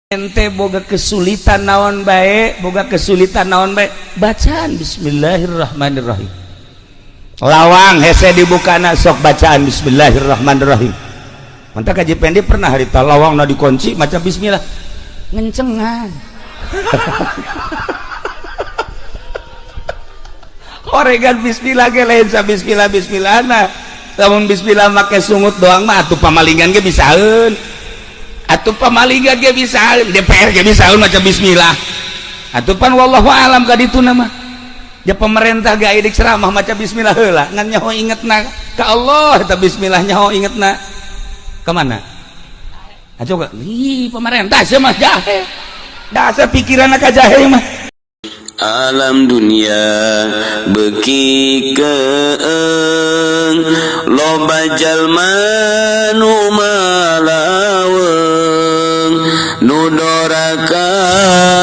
Ente boga kesulitan naon bae, boga kesulitan naon bae, bacaan bismillahirrahmanirrahim. Lawang hese dibukana, sok bacaan bismillahirrahmanirrahim. Mantap Haji Pendi pernah harita lawang na dikunci maca bismillah ngencengan. Oregan bismillah ge lain sa bismillah bismillahna. Lamun bismillah make sungut doang mah atuh pamalingan ge bisaeun. Atuh pamalingan ge bisaeun, DPR ge bisaeun maca bismillah. Atuh pan wallahu alam ka ditu mah. Ya pemerintah ge aya ceramah maca bismillah heula, ngan nyaho ingetna ka Allah eta bismillah nyaho ingetna. Ka mana? Aco ih pemerintah sia mah jahe. Dasar pikiranna ka jahe mah. Alam dunia beki keeng, loba jalma nu malaweng, nu doraka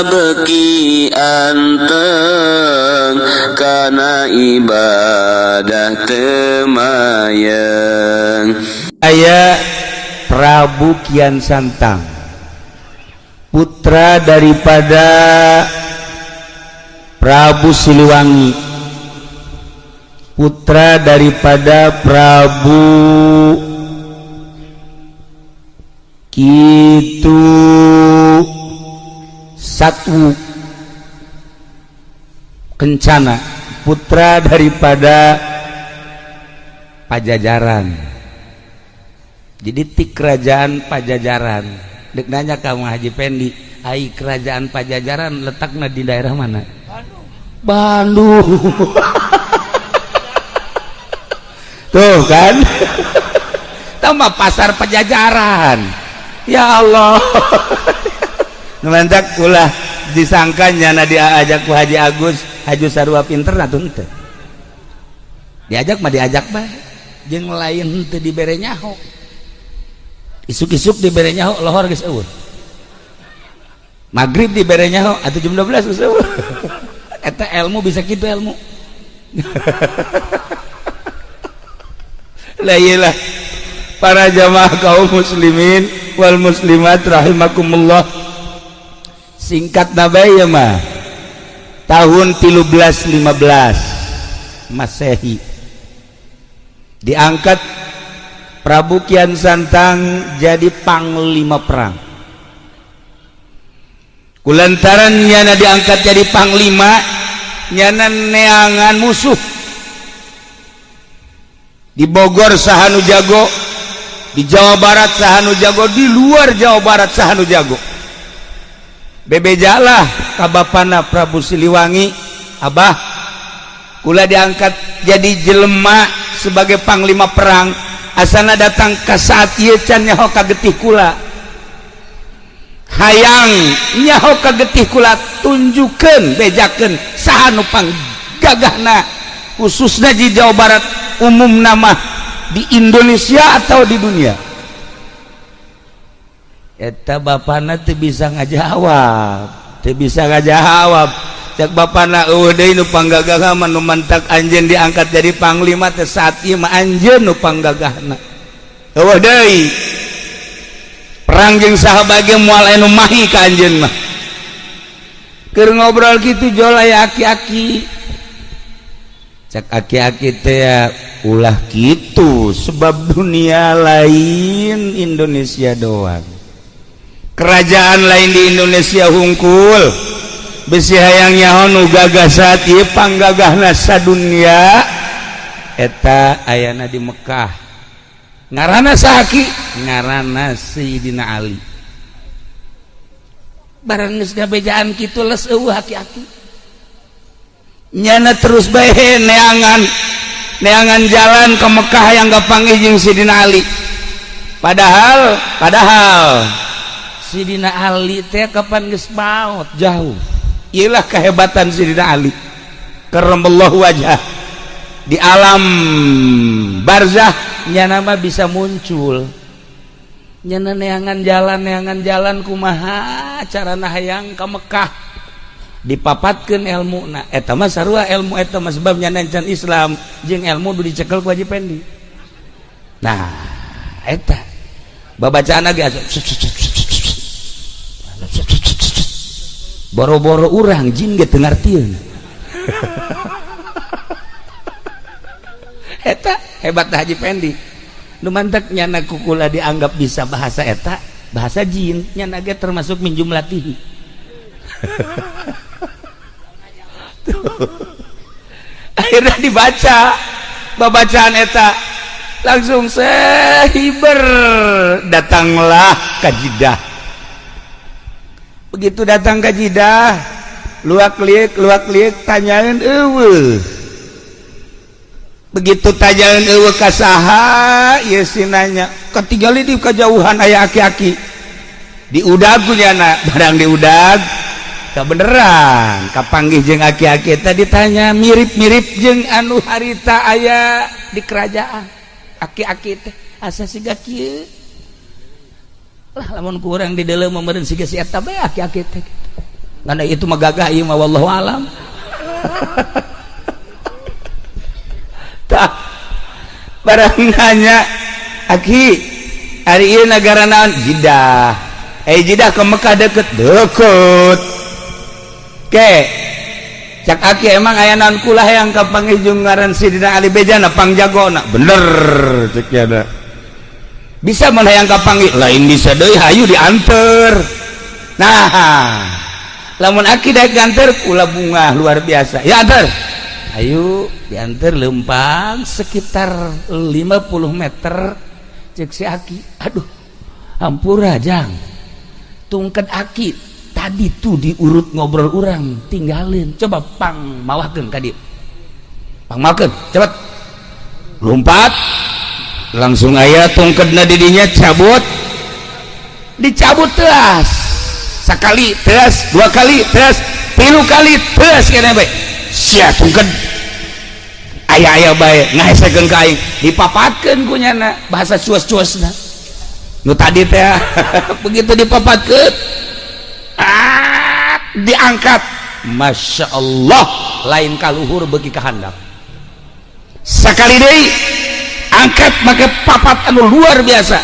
beki anteng kana ibadah teu mayeng. Aya Prabu Kian Santang, putra daripada Prabu Siliwangi, putra daripada Prabu Kitu Satwu Kencana, putra daripada Pajajaran. Jadi ti kerajaan Pajajaran. Dek nanya kamu Haji Pendi, ai kerajaan Pajajaran letaknya di daerah mana? Bandung. Tuh kan, tambah pasar Pajajaran. Ya Allah, mantap ulah disangkanya na diajak ku Haji Agus Haji Sarua pinter atuh henteu. Diajak mah diajak bae, jeung lain henteu dibere nyaho. Isuk-isuk dibere nyaho lohor geus eueuh. Maghrib dibere nyaho atuh jam 12 geus eueuh. Eta ilmu bisa gitu ilmu. Lah iyalah para jamaah kaum muslimin wal muslimat rahimakumullah. Singkat nabai ya mah tahun 1315 Masehi diangkat Prabu Kian Santang jadi panglima perang. Kulantaran nyana diangkat jadi panglima, nyana neangan musuh di Bogor saha nu jago, di Jawa Barat saha nu jago, di luar Jawa Barat saha nu jago. Bebejalah ka bapana Prabu Siliwangi, abah kula diangkat jadi jelema sebagai panglima perang, asana datang ke saat ieu can nyaho kagetih kula, hayang nyaho kagetih kula, tunjukkeun bejakeun saha nu panggagahna khususnya di Jawa Barat, umum nama di Indonesia atau di dunia. Eta bapana teu bisa ngajawab, teu bisa ngajawab. Cek bapana eueuh deui nu panggagahna mah, nu mantak anjeun diangkat jadi panglima teh saat ieu mah anjeun nu panggagahna. Eueuh deui perang jeung saha bage moal anu mahi ka anjeun mah. Keur ngobrol kitu jol aya aki-aki. Cek aki-aki teh ulah kitu sebab dunia lain Indonesia doang. Kerajaan lain di Indonesia hungkul. Besi hayang nyaho nu gagah saat ieu panggagahna sadunia eta ayana di Mekah. Ngaranna saha ki? Ngaranna Sayyidina Ali. Barang geus gabejaan kitu les eueuh aki-aki. Nyana terus bae neangan neangan jalan ke Mekah yang kapanggih jeung Sayyidina Ali. Padahal padahal Sayyidina Ali teh kapan geus maot jauh. Iyalah kehebatan Sayyidina Ali karramallahu wajah. Di alam barzah nyana mah bisa muncul. Nyana neangan jalan kumaha carana hayang ka Mekah, dipapatkeun ilmuna. Eta mah sarua ilmu eta mah sebab nyana can Islam jeung ilmu nu dicekel ku Haji Pendi. Nah eta babacaan ge Boro-boro urang jin ge teu ngartieun. Eta hebat Haji Pendi. Nu mantak nyana kukula dianggap bisa bahasa eta, bahasa jin, nyana ge termasuk min jumlatihi. Akhirnya dibaca babacaan eta langsung sehiber datanglah ka Jidah. Begitu datang ke Jidah, luak liuk tanyain eueuh. Begitu tanyain eueuh ka saha, ieu si nanya, katinggali di kejauhan aya aki-aki. Diudag ku nyana, barang diudag kabeneran kapanggih jeung aki-aki eta ditanya mirip-mirip jeung anu harita aya di kerajaan. Aki-aki teh asa siga kieu. Lah lamun kurang di dalam meureun siga si eta bae aki-aki teh. Ngan itu mah gagah ieu mah wallahu alam. Tah barang nanya aki ari ieu nagara naon? Jidah. Jidah ke Mekah deket. Deket. Ke cak aki emang aya naon kula hayang kapanggih jeung ngaran Sidina Ali Bejana pangjagona. Bener cek nya. Bisa mun hayang kapanggih lain bisa deui hayu dianter. Nah lamun aki daek nganter kula bunga luar biasa ya anter. Ayo dianter lempang sekitar 50 meter cek si aki, aduh hampura jang tungket aki tadi tuh diurut ngobrol urang tinggalin coba pang mawakeun ka dieu, pang mawakeun cepet lompat langsung aya tungketna didinya cabut, dicabut teas sekali teas dua kali teas tilu kali teas kena bae sia tungket aya-aya bae ngahesekeun ka aing dipapatkeun ku nyana bahasa cuas-cuasna nu tadi teh. Begitu dipapatkeun diangkat, Masya Allah lain kaluhur beuki ka handap sakali deui angkat make papat anu luar biasa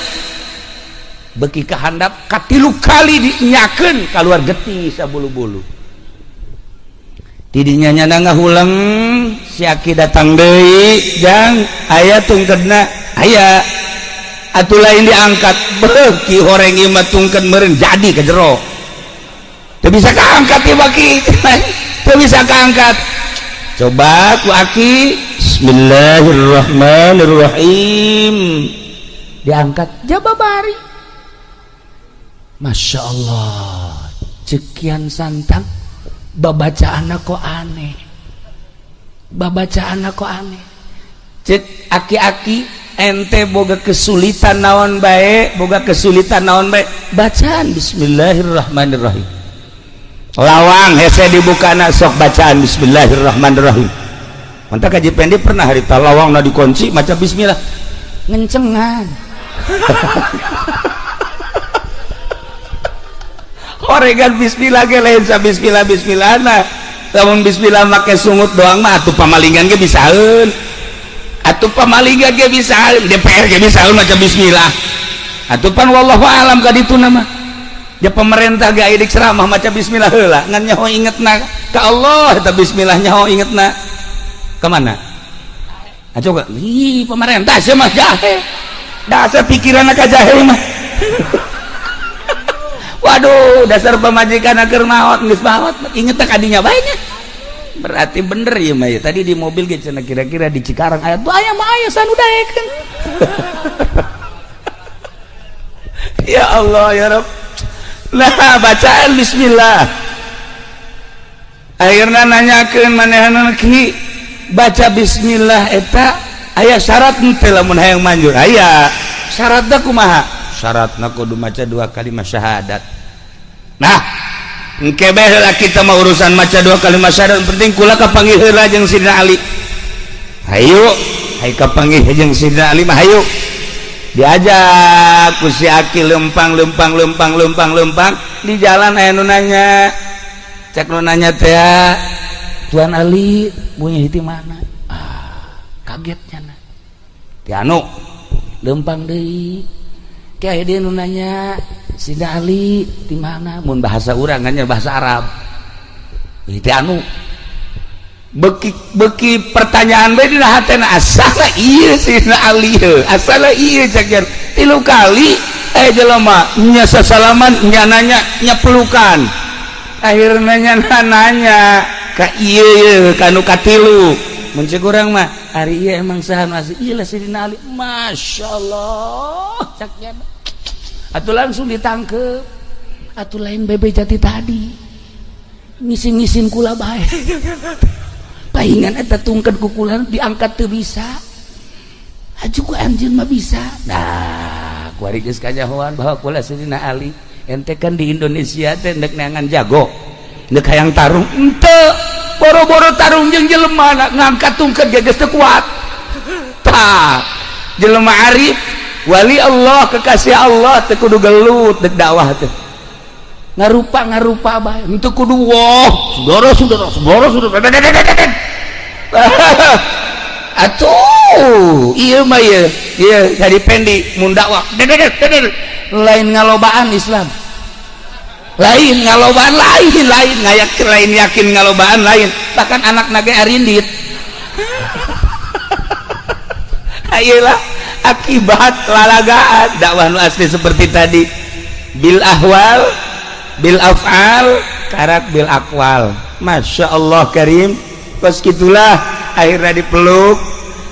beuki ka handap katilu kali dinyakeun kaluar getih sabulu-bulu. Tidinya nyana ngahuleng si aki datang deui jang aya tungkedna aya atuh lain diangkat beuki horeng ieu mah tungked meureun jadi ka jero teu bisa kaangkat ieu baki teu bisa kaangkat. Coba ku aki bismillahirrahmanirrahim diangkat jababari. Masya Allah cekian santang babacaan kok aneh, babacaan kok aneh. Cek aki-aki ente boga kesulitan naon bae, boga kesulitan naon bae bacaan bismillahirrahmanirrahim. Lawang hese dibukana sok bacaan bismillahirrahmanirrahim. Mantap Haji Pendi pernah harita lawangna dikunci maca bismillah ngencengan. Oregan bismillah ge lain sa bismillah bismillahna. Lamun bismillah make sungut doang mah atuh pamalingan ge bisaeun. Atuh pamalingan ge bisaeun, DPR ge bisaeun maca bismillah. Atuh pan wallahu alam ka dituna mah. Ya pemerintah ge aya ceramah maca bismillah heula ngan nyaho ingetna ka Allah eta bismillah nyaho ingetna. Kemana? Ah coba, ih pemerintah sia mah jahe. Dasar pikiranna ka jahe mah. Waduh, dasar pamajikan keur maot geus maot inget ka dinya bae nya. Berarti bener ieu mah ya. Tadi di mobil ge cenah kira-kira di Cikarang aya tuh aya mah aya sanu daekeun. Ya Allah ya Rabb. Nah, bacaan bismillah. Akhirna nanyakeun manehna ki baca bismillah eta aya syarat henteu lamun hayang manjur? Aya. Syaratna kumaha? Syaratna kudu maca dua kalimat syahadat. Nah, engke bae heula kita mah urusan maca dua kalimat syahadat, penting kula kapanggih heula jeung Sidina Ali. Hayu, hayu kapanggih jeung Sidina Ali mah hayu. Diajak ku si aki lempang lempang lempang lempang lempang di jalan aya nu nanya. Cek nu nanya teh, Tuan Ali punya di mana? Ah, kaget nya. Ti anu lempang deui. Kayak dia nu nanya, Sidina Ali di mana? Mun bahasa urang kan bahasa Arab. Itu anu beki beki pertanyaan bae dina hatena, asala ieu Sidina Ali heuh, asala ieu cek tilu kali jelema nya sasalaman, nya nanya, nya pelukan. Akhirnya nya nanya ka ieu ye ka nu katilu. Mun cek urang mah, ari ieu emang saha nu asli? Ieu lah Sidina Ali. Masyaallah, cak nya. Atuh langsung ditangkep. Atuh lain bebe jati tadi ngisin-ngisin kula bae. Paingan eta tungkat ku kula diangkat teu bisa. Aju ku anjeun mah bisa. Nah, kuari geus kanyahoan bahwa kula Sidina Ali. Ente kan di Indonesia teh ndek neangan jago, ndek hayang tarung ente, boro-boro tarung jeung jelema, ngangkat tungkat ge geus teu kuat. Tah, jelema arif, wali Allah, kekasih Allah teu kudu gelut dek dakwah teh. Ngarupa ngarupa bae, henteu kudu wah, saudara saudara saudara saudara. Atuh, ieu mah ieu, ieu jadi pendi mun dakwah. Lain ngalobaan Islam. Lain ngalobaan, lain lain ngayak, lain yakin ngalobaan lain. Bahkan anak nage arindit. Ayolah akibat lalagaan dakwah nu asli seperti tadi, bil ahwal, bil af'al, karak bil aqwal. Masya Allah karim. Pas gitulah akhirnya dipeluk,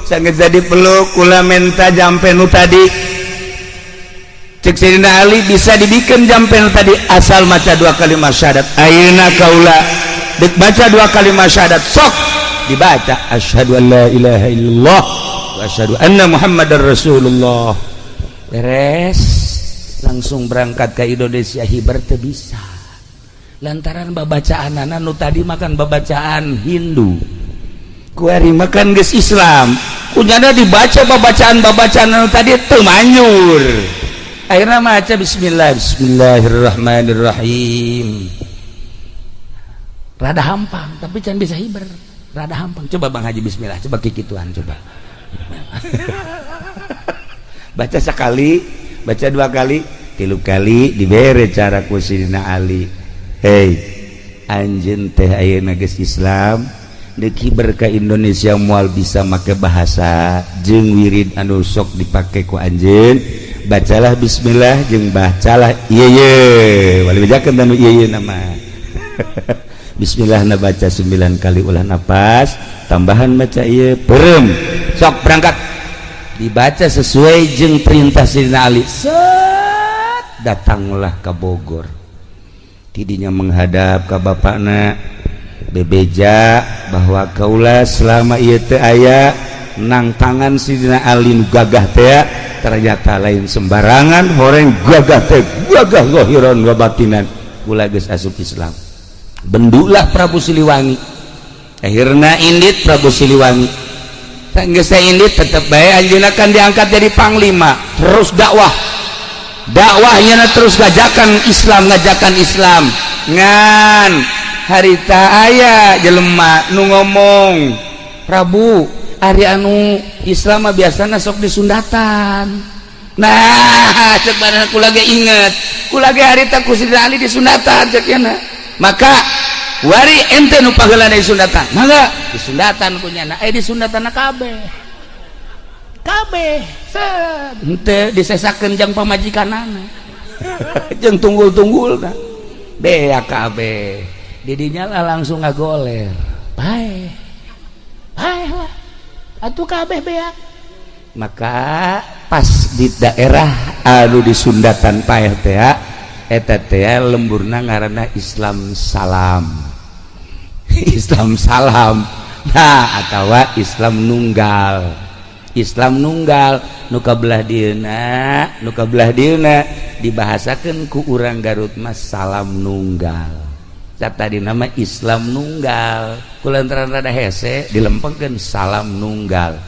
sangat jadi peluk, kula menta jampe nu tadi. Cek Sayyidina Ali, bisa dibikin jampe nu tadi asal maca dua kalimat syahadat. Ayeuna kaula dek baca dua kalimat syahadat, sok dibaca asyhadu an la ilaha illallah wa asyhadu anna muhammadar rasulullah. Beres, langsung berangkat ke Indonesia. Hiber teu bisa lantaran babacaan nu tadi makan babacaan Hindu, kuari makan geus Islam, kunyana dibaca babacaan-babacaan nu tadi teu manjur. Akhirnya maca bismillah, bismillahirrahmanirrahim, rada hampang tapi can bisa hiber, rada hampang. Coba Bang Haji bismillah, coba kikituan, coba baca sekali, baca dua kali, tilu kali, dibere cara ku Sidina Ali. Hei anjeun teh ayeuna geus Islam, deuk hiber ka Indonesia moal bisa make bahasa jeung wirid anu sok dipake ku anjeun. Bacalah bismillah jeung bacalah ieu ye wali bejakeun anu ieu ye nama. Bismillah na baca 9 kali ulah napas, tambahan baca ieu perem, sok berangkat. Dibaca sesuai jeung perintah Sidina Ali. Set, datanglah ke Bogor. Tidinya menghadap ke bapakna, bebeja bahwa kaula selama ieu teu aya nang tangan Sidina Ali nu gagah teh ternyata lain sembarangan horeng gagah teh, gagah zahiran wa batinan. Kula geus asup Islam. Bendulah Prabu Siliwangi. Akhirna indit Prabu Siliwangi. Geus indit tetep bae anjeunna kan diangkat jadi panglima, terus dakwah. Dakwahnya terus ngajakan Islam, ngajakan Islam. Ngan harita aya jelema nu ngomong, Prabu, ari anu Islam mah biasana sok disundatan. Nah, cek badan kula ge inget, kula ge harita ku Sidina Ali disundatan cek nya. Maka wari ente nu paheulana disundatan, mangga disundatan ku nyana. Disundatan kabeh kabeh set henteu disesakeun jang pamajikanana jeung tunggul-tunggulna bea kabeh. Didinya lah langsung ngagoler paeh paeh lah atuh kabeh bea. Maka pas di daerah anu disundatan paeh teh eta teh lemburna ngaranna Islam salam. Islam salam, nah atawa Islam nunggal. Islam nunggal nu kabelah dieuna, nu kabelah dieuna dibahasakeun ku urang Garut mah salam nunggal. Cat tadi nama Islam nunggal, kulantaran rada hese dilempengkeun salam nunggal.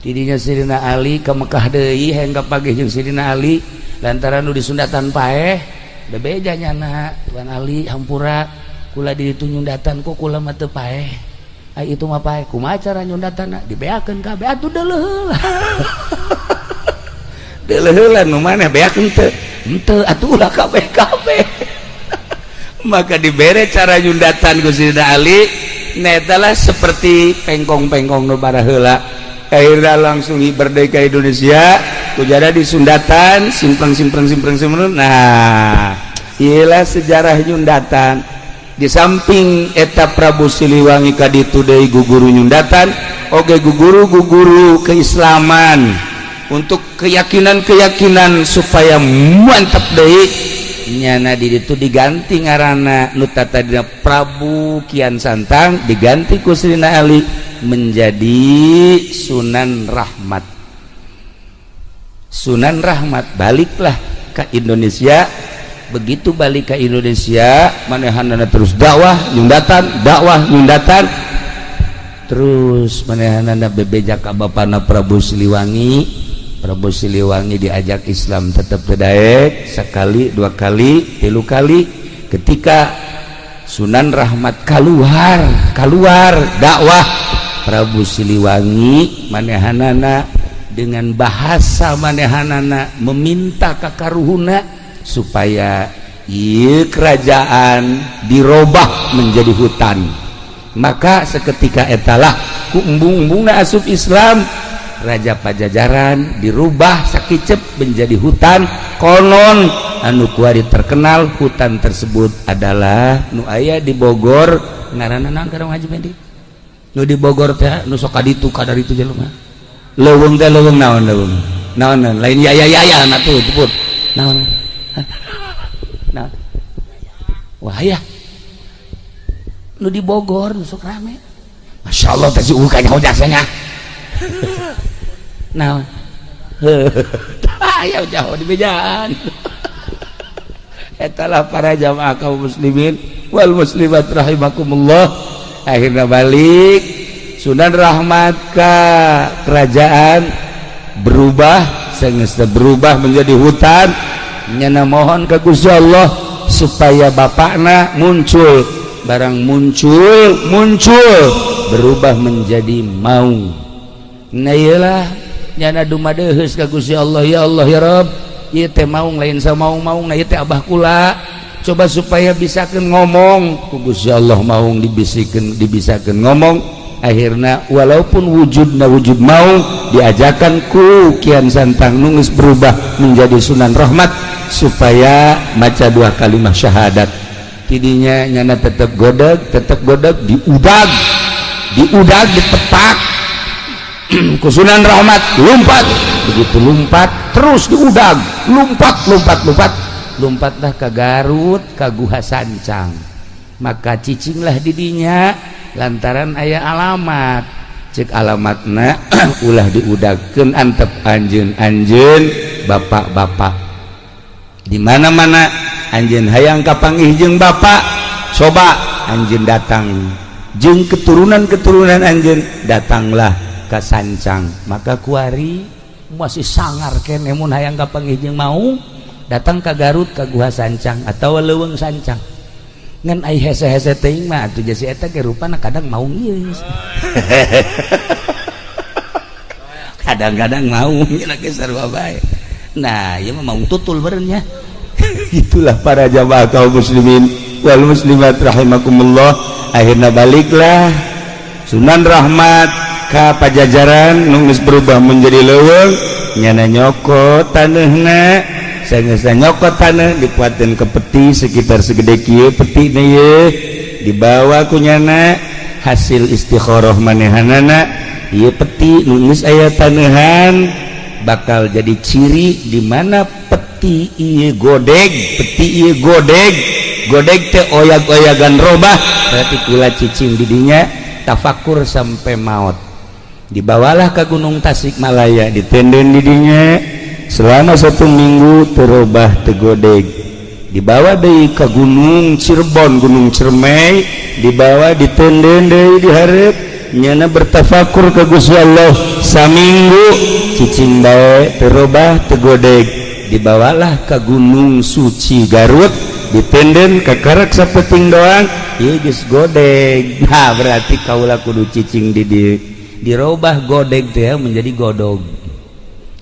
Tidinya Sidina Ali ke Mekah deui, hayang kapagih jeung Sidina Ali lantaran nu disundatan paeh. Bebeja nyana, Tuan Ali, hampura kula di ditu nyundatan kok kula mah teu paeh. Ai itu mah paeh, kumaha cara nyundatanna? Dibeakeun kabeh atuh, deuleuh heula. Deuleuh heula nu maneh beak henteu? Henteu atuh, ulah kabeh kabeh. Maka dibere cara nyundatan ku Sayyidina Ali netalah seperti pengkong-pengkong nu baraheula. Akhirnya langsung merdeka Indonesia kujada disundatan, simpreng simpreng simpreng simpreng. Nah, iyalah sejarah nyundatan. Di samping eta Prabu Siliwangi kaditu deui guguru nyundatan oge, guguru guguru keislaman untuk keyakinan-keyakinan supaya mantap deui. Nyana di ditu diganti ngaranna, nu tadina Prabu Kian Santang diganti ku Sayyidina Ali menjadi Sunan Rahmat. Sunan Rahmat baliklah ke Indonesia. Begitu balik ke Indonesia, manehanana terus dakwah nyundatan, dakwah nyundatan terus. Manehanana bebeja ka bapana Prabu Siliwangi. Prabu Siliwangi diajak Islam tetap daek, sekali, dua kali, tilu kali. Ketika Sunan Rahmat keluar keluar dakwah, Prabu Siliwangi manehanana dengan bahasa manehanana meminta ka karuhuna supaya ieu kerajaan dirobah menjadi hutan. Maka seketika etalah ku embung-embungna asup Islam, Raja Pajajaran dirubah sakicep menjadi hutan. Konon anu kuari terkenal hutan tersebut adalah nu aya di Bogor. Ngaranna naon, Karang Haji Mendi? Nu di Bogor teh, nu sok kaditu kadar itu jelema leuweung teh, leuweung naon, leuweung naon, naon? Lain ya ya ya ya, nah tuh jebut naon, naon? Wah ya, nu di Bogor nu sok rame. Masya Allah teh, si kanyaho jasanya naon? Aya jauh di bejaan. Etalah para jamaah kaum muslimin wal muslimat rahimakumullah. Akhirnya balik Sunan Rahmat ke kerajaan, berubah sengesta, berubah menjadi hutan. Nyana mohon ke Gusti Allah supaya bapakna muncul. Barang muncul, muncul berubah menjadi maung. Nah, iyalah nyana dumadeheus ka Gusti Allah, "Ya Allah, ya Rabb, ieu teh maung lain samaung-maung, nah ieu teh abah kula, coba supaya bisakeun ngomong." Ku Gusti Allah maung dibisikeun, dibisakeun ngomong. Akhirnya walaupun wujudna wujud maung, diajakan ku Kian Santang nu geus berubah menjadi Sunan Rahmat supaya maca dua kalimat syahadat. Tidinya nyana tetap godeg, tetap godeg, diudag, diudag, ditepak ku Sunan Rahmat, lompat. Begitu lompat, terus diudag, lompat, lompat, lompat, lompatlah ke Garut, ke Guha Sancang. Maka cicinglah didinya lantaran aya alamat. Cek alamatna, "Ulah diudagkeun, antep anjeun anjeun bapak-bapak di mana-mana. Anjeun hayang kapanggih jeung bapak, coba anjeun datang jeung keturunan-keturunan anjeun, datanglah ke Sancang." Maka kuari masih sangar kene mun hayang kapanggih jeung mau datang ke Garut, ke Guha Sancang atau Leuweung Sancang. Ngan ai hese-hese teuing mah atuh jasi eta ge rupana kadang mau ieu, kadang-kadang mau ge sarua bae. Nah, ieu mah mau tutul beureunya. Itulah para jamaah kaum muslimin wal muslimat rahimakumullah. Akhirnya baliklah Sunan Rahmat ka Pajajaran nu geus berubah menjadi leuweung. Nyana nyokot taneuhna. Sanggeus nyokot taneuh, dipuateun ke peti sekitar segede kieu peti ye, dibawa ku nyana. Hasil istikharah manehanana, ieu peti nu geus aya taneuhan bakal jadi ciri di mana peti ieu godeg, peti ieu godeg, godeg teh oyag-oyagan robah, berarti kula cicing didinya tafakur sampai maut. Dibawalah ke Gunung Tasikmalaya, ditenden didinya selama satu minggu, terobah, teu godeg. Dibawa deui ke Gunung Cirebon, Gunung Ciremai, dibawa, ditenden deui dihareup. Nyana bertafakur ke Gusti Allah saminggu, cicing bae, terobah, teu godeg. Dibawalah ke Gunung Suci Garut, ditenden kakarak sapeting doang, ieu geus godeg. Nah, berarti kaula kudu cicing di dieu. Dirobah godeg teh menjadi godog.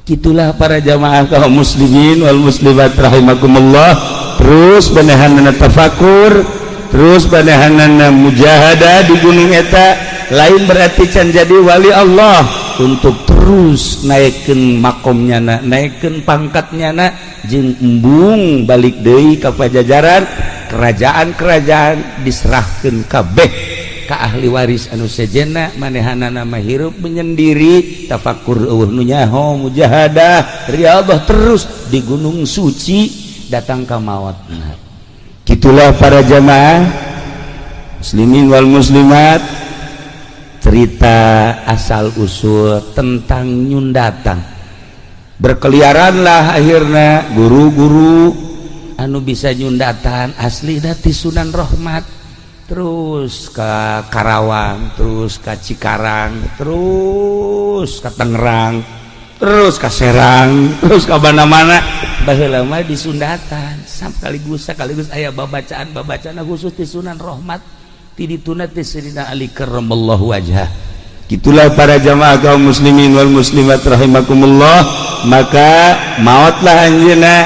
Gitulah para jamaah kaum muslimin wal muslimat rahimakumullah. Terus manehanana tafakur, terus manehanana mujahadah di gunung eta. Lain berarti can jadi wali Allah, untuk terus naikkan makomnya na, naikkan pangkatnya na, jeung embung balik deui ka Pajajaran. Kerajaan-kerajaan diserahkan kabeh ka ahli waris anu sejenna. Manehanana mah hirup menyendiri, tafakur euweuh nu nyaho, mujahadah, riyadhah terus di Gunung Suci, datang ka maut. Gitulah para jamaah muslimin wal muslimat, cerita asal usul tentang nyundatang. Berkeliaranlah akhirnya guru-guru anu bisa nyundatan asli dati Sunan Rahmat, terus ke Karawang, terus ke Cikarang, terus ke Tangerang, terus ke Serang, terus ke mana-mana. Baheula mah di Sundatan sekaligus sekaligus aya babacaan babacaan khusus di Sunan Rahmat, ti dituna ti Sayyidina Ali karramallahu wajhah. Gitulah para jamaah kaum muslimin wal muslimat rahimakumullah. Maka mautlah anjeunna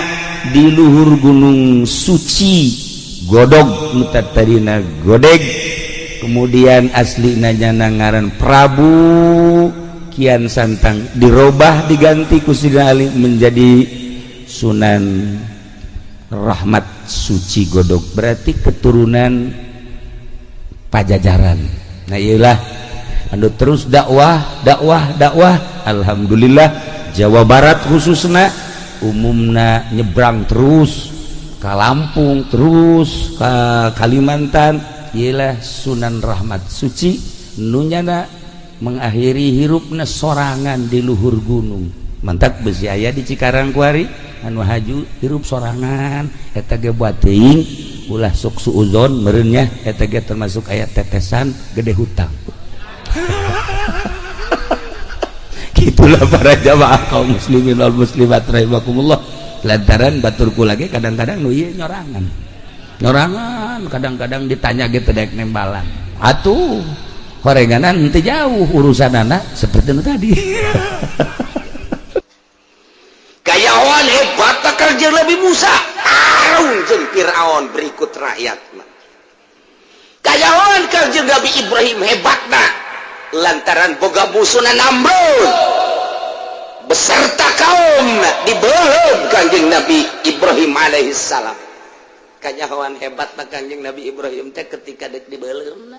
di luhur Gunung Suci Godog, nu tadina Godeg. Kemudian asli nyana ngaran Prabu Kian Santang, dirobah, diganti ku Sidina Ali menjadi Sunan Rahmat Suci Godog, berarti keturunan Pajajaran. Nah, iyalah anu terus dakwah, dakwah, dakwah. Alhamdulillah, Jawa Barat khususnya, umumna nyebrang terus ke Lampung, terus ke Kalimantan. Ialah Sunan Rahmat Suci nunyana mengakhiri hirupna sorangan di luhur gunung. Mantak besi aya di Cikarang kuari anu haju hirup sorangan. Eta ge buat teuing, ulah sok suuzon meureunnya, eta ge termasuk aya tetesan gede hutang. Itulah para jamaah kaum muslimin wal muslimat rahimakumullah. Lantaran baturku lagi kadang-kadang nu ieu nyorangan nyorangan, kadang-kadang ditanya gitu dek nembalan atuh horenganan henteu jauh urusan anak seperti itu tadi. Kayawan hebat kerja lebih Musa tarung jeung Firaun berikut rakyat. Kayawan kerja Nabi Ibrahim hebatna lantaran boga musuhna Namrud beserta kaum dibeuleum Kanjeng Nabi Ibrahim alaihissalam. Kanyahoan hebatna Kanjeng Nabi Ibrahim teh ketika dek dibeuleumna.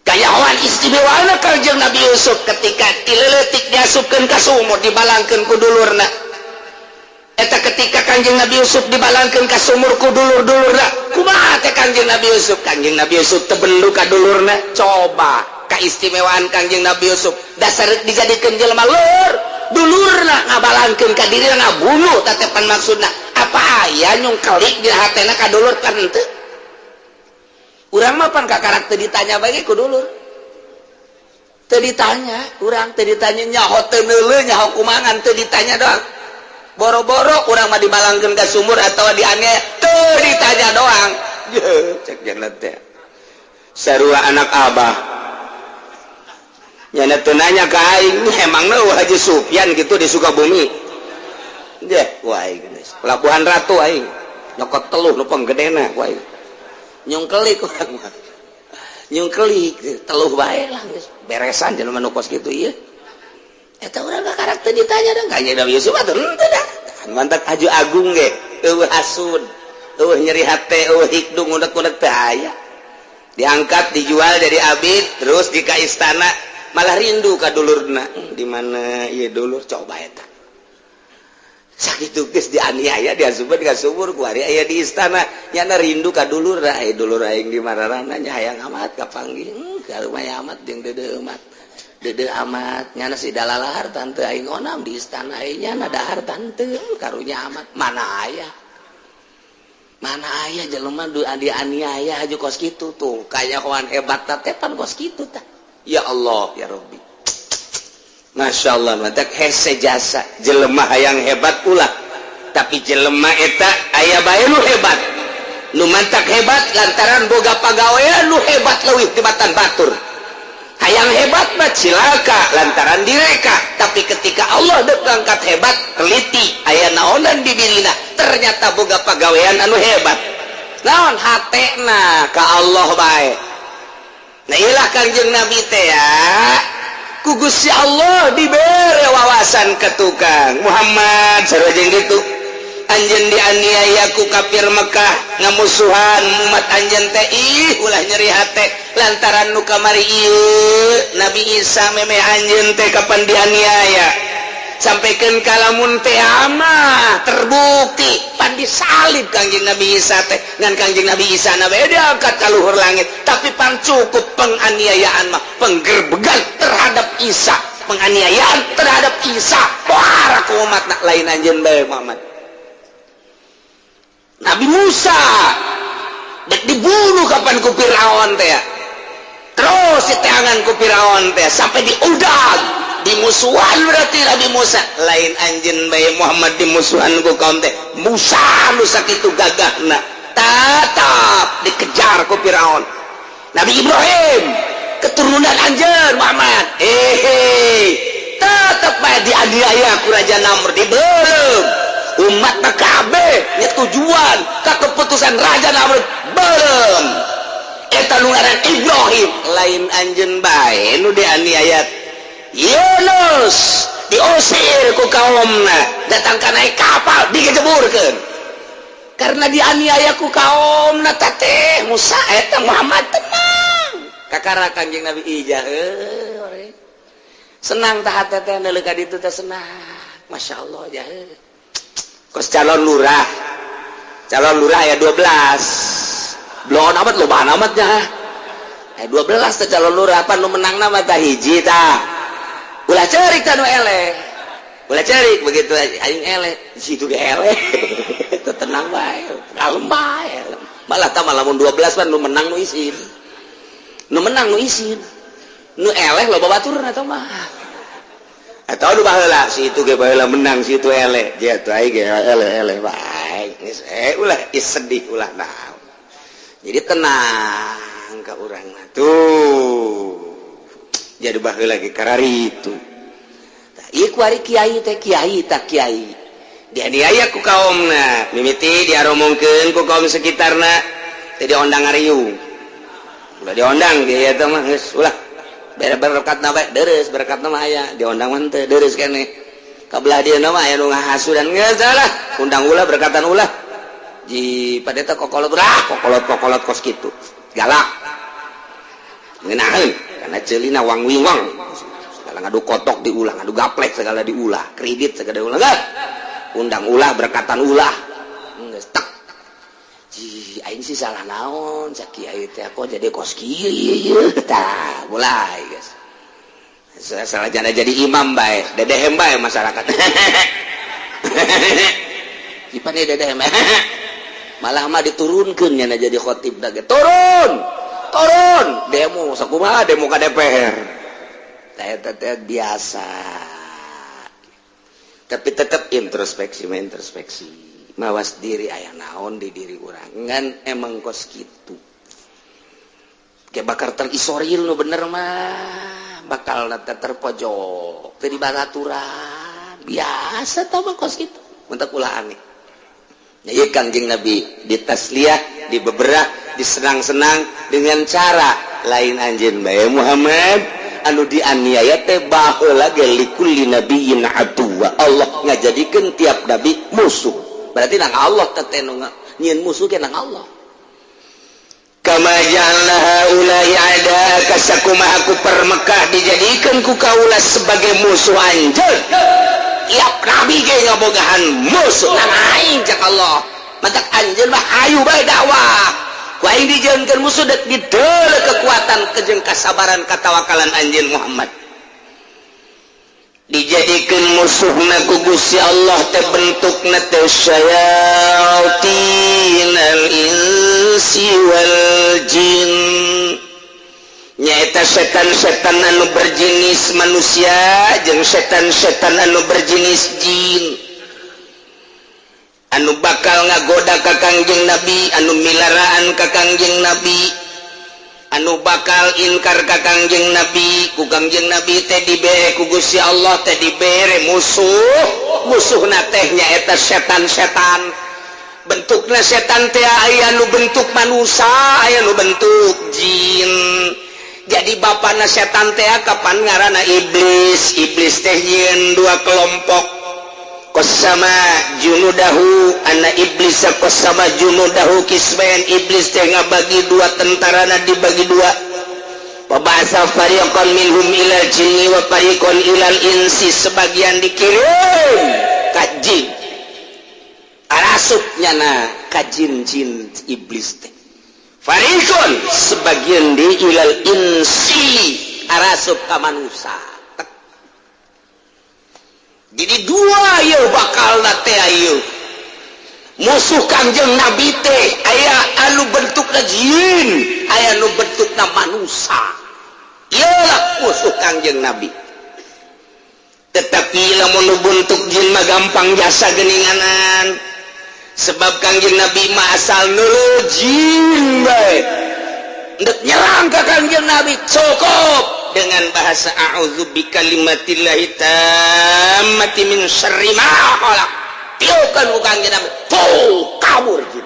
Kayahoan istimewana Kanjeng Nabi Yusuf ketika tileletik diasupkeun ka sumur, dibalangkeun ku dulurna. Eta ketika Kanjeng Nabi Yusuf dibalangkeun ka sumur ku dulur-dulurna, kumaha teh Kanjeng Nabi Yusuf? Kanjeng Nabi Yusuf teu bendu ka dulurna. Coba keistimewaan Kanjeng Nabi Yusuf, dasar dijadikeun jelema lur, dulurna ngabalangkeun ka dirina, ngabunuh tatepan. Maksudna apa aya nyungkelik di hatena ka dulur? Kan henteu. Urang mah pan kakarak teu ditanya bae ku dulur, teu ditanya urang, teu ditanya nyaho teu neuleuh, nyaho kumangan, teu ditanya doang. Boro-boro urang mah dibalangkeun ka sumur atau dianiaya, teu ditanya doang. Cek jeung teh sarua anak abah nyana teu nanya ka aing, emangna Haji Sufyan gitu di Sukabumi deh. Wah, geus Pelabuhan Ratu aing nyokot teluh nu panggedena. Wah, nyungkelik urang mah, nyungkelik teluh bae lah, geus beresan jelema nu kos kitu ieu. Eta urang kakarak teu ditanya dong. Kanjeng Nabi Yusuf atuh henteu dah. Mantak Aju Agung ge eueuh hasud, eueuh nyeri hate, eueuh hikdung unek-unek teu aya. Diangkat, dijual jadi abid, terus di ka istana malah rindu ka dulurna. Di mana ieu dulur? Coba eta sakitu geus dianiaya, diasupkeun ka sumur, kuari aya di istana, nyana rindu ka dulur. Aya dulur aing di mararana nya, hayang amat kapanggih. Ka rumah amat jeung deudeuh amat, deudeuh amat nyana si dalalahar tante aing onam di istana aing, nyana dahar tante, karunya amat. Mana aya, mana aya jelema du dianiaya haju kos kitu tuh? Kayahoan hebat teh pan kos kitu tah. Ya Allah, ya Rabbi, Masya Allah. Mantak hese jasa jelema hayang hebat ulah, tapi jelema eta aya bae nu hebat, nu mantak hebat lantaran boga pagawean nu hebat leuwih tibatan batur. Hayang hebat mah cilaka lantaran direka. Tapi ketika Allah dek ngangkat hebat, teliti aya naonan di dirina, ternyata boga pagawean anu hebat. Naon hatena ka Allah bae. Nah, ilah Kangjeng Nabi teh ya ku Gusti Allah dibere wawasan ke tukang Muhammad sarua jeung kitu. Anjeun dianiaya ku kafir Mekah, ngamusuhan umat anjeun teh, ih, ulah nyeri hate lantaran nu kamari ieu Nabi Isa memeh anjeun teh kapan dianiaya sampaikan kalamun teh mah terbukti pan disalib Kangjeng Nabi Isa teh. Ngan Kangjeng Nabi Isa na bae diangkat ka luhur langit, tapi pan cukup penganiayaan mah, penggerbegan terhadap Isa, penganiayaan terhadap Isa pohara ku umat nak lain anjeun bae Muhammad. Nabi Musa dek dibunuh kapan ku Firaun teh ya. Terus diteangan ku Firaun teh sampai diudag, dimusuhan. Berarti Nabi Musa lain anjeun bae Muhammad dimusuhan ku kaum teh. Musa nu sakitu gagahna tetap dikejar ku Firaun. Nabi Ibrahim keturunan anjeun Muhammad, eh, tetap bae dianiaya ku Raja Namrud, dibeuleum umat KB tujuan ke keputusan Raja Namrud belum. Eta nu ngaran Ibrahim lain anjeun bae nu dianiaya. Yunus diusir ku kaumna, datang ka naik kapal digejeburkeun karena dianiaya ku kaumna. Teh Musa eta Muhammad tenang kakara Kanjeng Nabi ijah heuh senang tah hate teh neuleuh ka ditu teh senang. Masya Allah jah. Kos calon lurah, calon lurah ya 12 belum amat, loba amatnya eh 12 teh calon lurah. Apa nu menang nama tah hiji tah. Ulah cerik tah nu eleh, ulah cerik. Begitu aing eleh di situ ge eleh, teu tenang bae, kalem bae. Malah tah malah mun 12 pan nu menang nu isin, nu menang nu isin, nu eleh loba baturna tah mah. Atau nu baheula si itu ge baheula menang, si itu eleh dia tuh, aing ge eleh, eleh bae geus. Eh, ulah is sedih, ulah naon. Jadi tenang ka urang mah tuh. Jadi baheula ge karari itu. Tah ieu kuari kiai teh, kiai tak kiai dianiaya ku kaumna, mimiti diaromongkeun ku kaum sekitarna teh, diondang ngariung. Ulah diondang dia eta mah, geus ulah bere berkat na bae, deres berkat mah aya. Diondang mah teu deres keneh kabelah dia mah aya nu ngahasudan. Geus lah, undang ulah, berkatan ulah. Ji padeta kokolot lah, kokolot kokolot kos kitu galak ngeunaheun karena ceulina wang wingwang segala, ngadu kotok diulah, ngadu gaplek segala diulah, kredit segala diulah. Geus undang ulah, berkatan ulah, geus tek. Ji aing sih salah naon cak kiai teh, kok jadi kos kieu ieu tah. Mulai guys salah jana jadi imam bae, dedehem bae masyarakat. Ipan dedehem malah mah diturunkeun nyana jadi khotib dah. Turun turun demo sakumaha, demo ka DPR teh teh biasa. Tapi tetap introspeksi mah, introspeksi mawas diri, aya naon di diri urang. Ngan emang kos kitu kayak bakal terisolir. Nu bener mah bakal terpojok teu dibaraturan biasa tah mah kos kitu. Mentak ulah aneh. Ya, Kangjeng Nabi ditasliyah, dibeberah, disenang-senang dengan cara lain anjeun bae Muhammad anu dianiaya teh baheula ge. Likulli nabiyyin aduwa, Allah ngajadikeun tiap nabi musuh. Berarti nang Allah teh nu nyieun musuh ke nang Allah. Kama ja'alna haula'i a'da'aka, sakumaha ku Mekah dijadikan ku kaula sebagai musuh anjeun. Tiap nabi ge ngabogahan musuh nang aing cak Allah. Matak anjeun mah hayu bae dakwah, ku aing dijieunkeun musuh dek dideuleu kekuatan kejeng kasabaran katawakalan anjeun Muhammad. Dijadikan musuhna ku Gusti Allah teh bentukna teh syayatinal insi wal jin, nyaeta setan-setan anu berjenis manusia jeung setan-setan anu berjenis jin anu bakal ngagoda ka Kangjeng Nabi, anu milaraan ka Kangjeng Nabi. Anu bakal inkar ka Kangjeng Nabi, ku Kangjeng Nabi teh dibere ku Gusti Allah teh dibere musuh. Musuhna teh nyaeta setan-setan. Bentukna setan teh aya nu bentuk manusia, aya nu bentuk jin. Jadi bapana setan teh kapan ngaranna iblis. Iblis teh nyieun dua kelompok. Qasama junudahu anna iblis qasama junudahu qismain. Iblis teh ngabagi dua, tentarana dibagi dua. Wa ba'atsa fariqan minhum ilal jinni wa fariqan ilal insi. Sebagian dikirim ka jin, arasup nyana ka jin-jin iblis teh. Fariqon sebagian di ilal insi, arasup ka manusia. Jadi dua ieu bakal teh ieu musuh Kangjeng Nabi teh, aya anu bentukna jin, aya anu bentukna manusia. Ieu musuh Kangjeng Nabi. Tetapi lamun nu bentuk jin mah gampang jasa geninganan, sebab Kangjeng Nabi mah asal neuleuh jin bae ndek nyerang ka Kangjeng Nabi cukup dengan bahasa a'udzu bikalimatillahi tammati min syarri ma khalaq. Tiupkan ku Kangjeng Nabi, tuh kabur jin.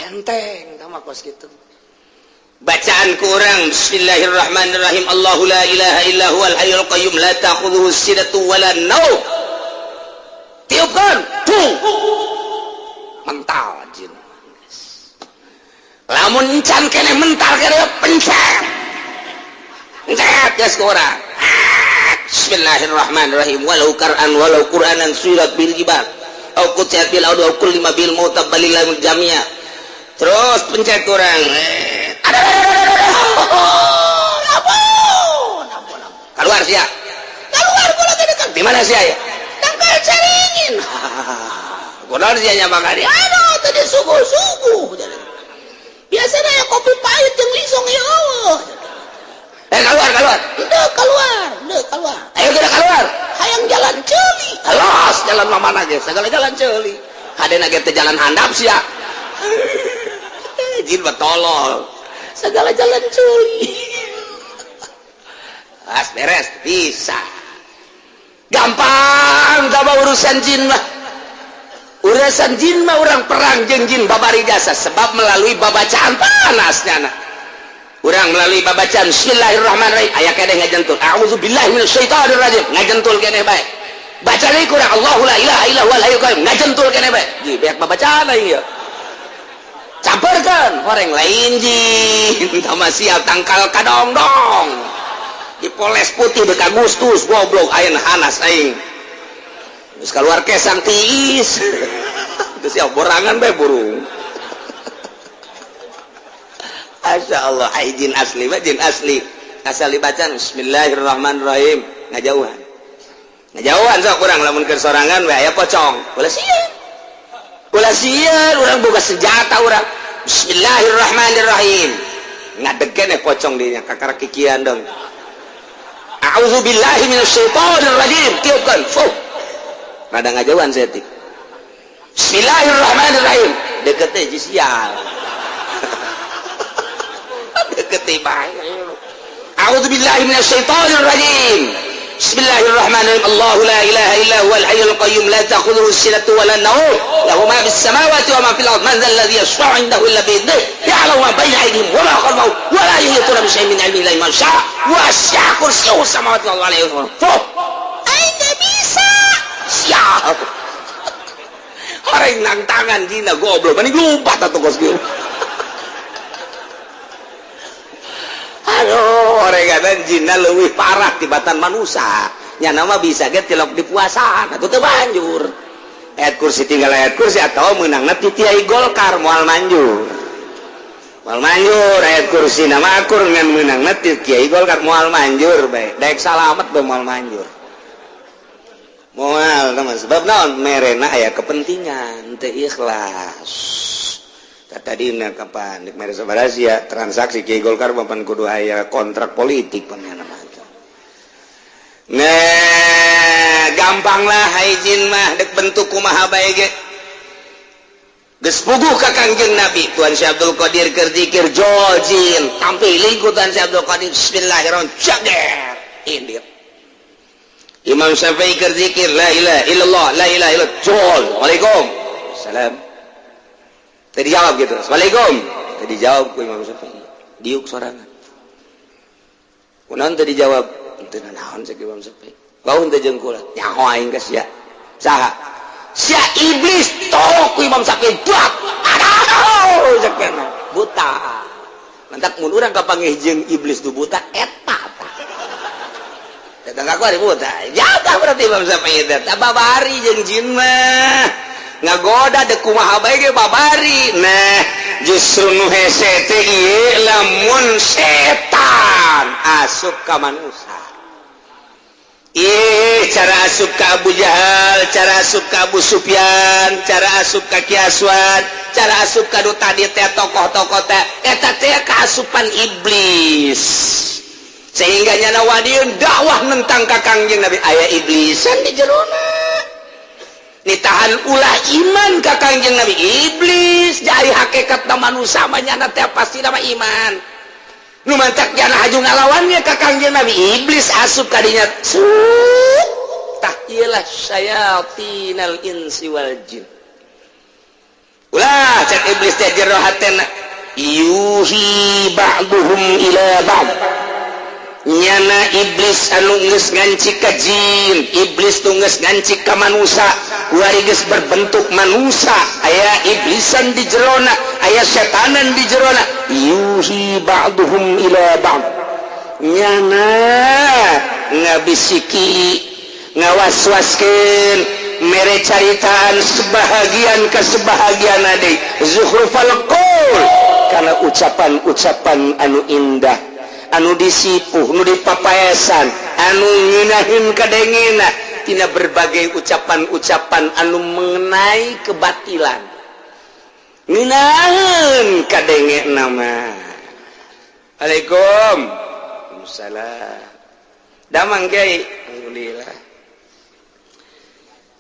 Enteng tama kos kitu bacaan kurang. Bismillahirrahmanirrahim. Allahu la ilaha illa huwal hayyul qayyum, la ta'khudhuhu sinatu wala naum. Tiupkan, tuh mental jin. Lamun encan kene mental kene, pencet pencet geus ku urang. Bismillahirrahmanirrahim. Walau kar'an walau qur'anan suyirat bil jibal au qutiat bil ardu au kullima bil mauta balillah jami'a. Terus pencet kurang, ada ampun ampun. Keluar sia, keluar kula dekat di mana sia ya? Tangkal caringin. Kunaon sia nya makan? Aduh, tadi subuh-subuh biasanya ya kopi pahit yang lisong ya Allah. Eh, keluar, keluar. Udah keluar, udah keluar. Ayo kita keluar. Hayang jalan ceuli. Alas, jalan mana aja, segala jalan ceuli. Hadena ge teh jalan handap sia. Jin mah tolol. Segala jalan ceuli. As beres, bisa. Gampang coba urusan jin mah. Urusan jin mah orang perang jeung jin babari jasa, sebab melalui babacaan panasnya nah. Urang melalui babacaan Bismillahirrahmanirrahim aya keneh ngajentul. A'udzubillahi minasyaitonirrajim, ngajentul keneh bae. Baca deui kurang Allahu la ilaha illa huwal hayyul qayyum, ngajentul keneh bae. Ji beak babacaan aing ieu. Campurkeun horeng lain jin tama sial tangkal kadongdong. Dipoles putih dek Agustus goblok ayeuna hanas aing. Geus keluar kesang tiis. Geus siap borangan bae burung. Masya Allah, ai jin asli mah jin asli. Asal dibaca Bismillahirrahmanirrahim, ngajauhan. Ngajauhan sok kurang lamun keur sorangan we aya pocong. Ulah sieun. Ulah sieun, urang boga senjata urang. Bismillahirrahmanirrahim. Ngadegen pocong dinya kakara kikian dong. A'udzubillahi minasyaitonirrajim. Tiupkan. Fuh. Rada ngajauhan setik. Bismillahirrahmanirrahim. Deket teh sial. Deket bae. A'udzubillahi minasyaitonirrajim. Bismillahirrahmanirrahim. Allahu la ilaha illa huwal hayyul qayyum, la ta'khudhuhu sinatu wa la nawm. Lahu ma fis samawati wa ma fil ardh. Man dzal ladzi yashfa'u 'indahu illa bi idhnihi. Ya'lamu ma baina aydihim wa ma khalfahum wa la yuhituna bi syai'in min 'ilmihi illa bima syaa. Wasi'a kursiyyuhu samawati wal ardi. Fuh. Aing teu bisa. Siap. Horeng nang tangan dina goblok, mending lompat atuh kos kieu. Aduh, orengan jinna leuwih parah tibatan manusia. Nya nama bisa ge tilok di puasaan atuh teu banjur. Ayat kursi tinggal ayat kursi atau meunangna ti Kiai Golkar moal manjur. Moal manjur ayat kursi nama akur ngan meunangna ti Kiai Golkar moal manjur bae. Daek salamet bae moal manjur. Moal teman, sebab naon merena aya kepentingan teu ikhlas. Tadina kapan dek mere sabaraha sia transaksi Kiai Golkar papan kudu aya kontrak politik pamana mah. Nah, gampang lah hai jin mah dek bentuk kumaha bae ge. Geus puguh ka Kangjeng Nabi. Tuan Syekh Abdul Qadir keur zikir, jojin tampiling ku Tuan Syekh Abdul Qadir, bismillahirrahmanirrahim, jager indit. Imam Syafi'i keur zikir, la ilaha illallah, la ilaha illallah, jol, waalaikum salam. Tadi jawab gitu, assalamualaikum. Tadi jawab ku Imam Syafi'i, diuk sorangan. Kunaon tadi jawab? Teu naon, cek Imam Syafi'i. Bau teu jeung kula, nyaho aing ka sia. Saha? Sia iblis. Tolok ku Imam Syafi'i, buat aduh, cek buta. Mantak mun urang kapanggih jeung iblis nu buta eta tah. Datang aku hari buta. Jaga berarti Imam Syafi'i teh. Babari jeung jin mah. Ngagoda dek kumaha bae ge babari. Nah, justru nu hese teh ieu lamun setan asup ka manusia. Ih, cara asup ka Abu Jahal, cara asup ka Abu Sufyan, cara asup ka Ki Aswad, cara asup ka nu tadi teh, tokoh-tokoh teh, eta teh kaasupan iblis. Sehingga nyana wadiun dakwah nentang ka Kangjeng Nabi, aya iblisan di jerona. Nitahan ulah iman ka Kangjeng Nabi iblis, jadi hakikat manusia mah nyana teh pasti nama iman. Nu mantak jana haju ngalawannya ka Kangjeng Nabi, iblis asup kadinya. Tah, iyalah syayatinal insi wal jin. Ulah, cek iblis teh jero hatena, yuhi ba'duhum ila ba'd. Nyana iblis anu geus nganci ka jin, iblis nu geus nganci ka manusia, kuari geus berbentuk manusia, aya iblisan di jerona, aya setanan di jerona. Yuhi ba'duhum ila ba'd, nyana ngabisiki, ngawaswaskeun, mere caritaan sebahagian ke sebahagian ade, zukhrufal qaul, karena ucapan-ucapan anu indah, anu disipuh, nu dipapaesan, anu ngeunahin kadengena tina berbagai ucapan-ucapan anu mengenai kebatilan, ngeunaheun kadenge nama. Assalamualaikum. Salam. Damang, Kiai? Alhamdulillah.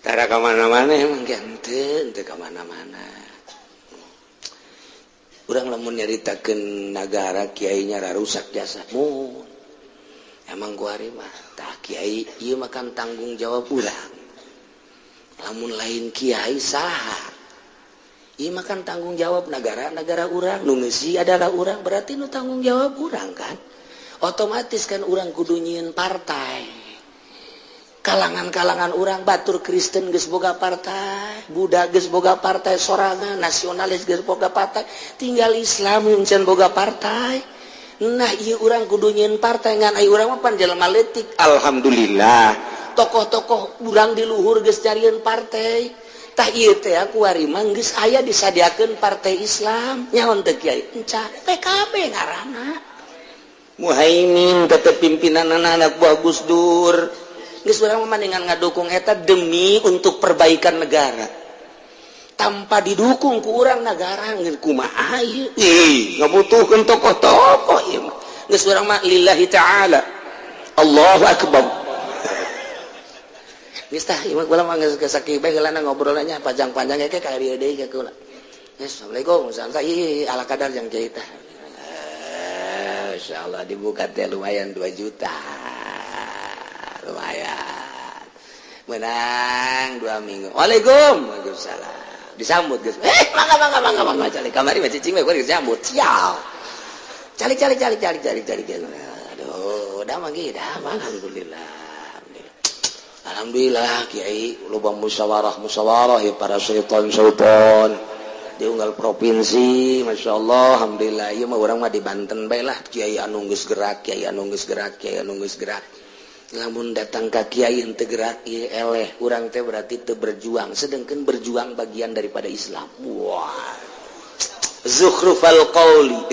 Tara ka mana-mana emang, Kiai? Henteu, henteu ka mana-mana. Urang lamun nyaritakeun nagara, kiainya rusak jasa mun. Emang kuari mah tah, Kiai, ieu mah kan tanggung jawab urang. Lamun lain kiai, saha? Ieu mah kan tanggung jawab negara, negara urang, nu ngeusi adalah urang, berarti nu tanggung jawab urang kan. Otomatis kan urang kudu nyieun partai. Kalangan-kalangan urang, batur Kristen geus boga partai, Buddha geus boga partai sorangan, nasionalis geus boga partai, tinggal Islam yang can boga partai. Nah, ieu urang kudu nyieun partai, ngan ai urang mah pan jelema leutik. Alhamdulillah, tokoh-tokoh urang di luhur geus nyarieun partai. Tah, ieu teh kuari mah geus aya disadiakeun partai Islam. Nyaho teu, Kiai? Enca, PKB ngaranna. Muhaimin tetep pimpinan, anak buah Gus Dur. Geus, urang mah mendingan ngadukung eta demi untuk perbaikan negara. Tanpa didukung ku urang, negara kumaha ieu? Ih, ngabutuhkeun tokoh-tokoh ieu mah. Geus, urang mah lillahi ta'ala. Allahu akbar. Geus tah, ieu mah kula mah geus sakieu bae heulana ngobrolnya, panjang-panjang ge ka dieu deui ka kula. Geus, assalamualaikum. Santai ala kadar yang kiai tah. Insyaallah dibuka teh lumayan 2 juta. Lumayan menang 2 minggu. Waalaikum, waalaikumsalam, disambut guys. Eh, mangga, mangga, mangga, mangga, calik kamari mah cicing we disambut. Sial, calik, calik, calik, calik, calik, calik. Aduh, udah mah dah, alhamdulillah. Alhamdulillah, Kiai, loba musyawarah musyawarah ya, para syaitan syaitan di unggal provinsi. Masya Allah, alhamdulillah. Ieu mah urang mah di Banten bae lah. Kiai anu geus gerak, kiai anu geus gerak, kiai anu geus gerak. Lamun datang ka kiai henteu gerak, ieu eleh urang teh, berarti teu berjuang, sedangkan berjuang bagian daripada Islam. Wah, zukhrufal qauli,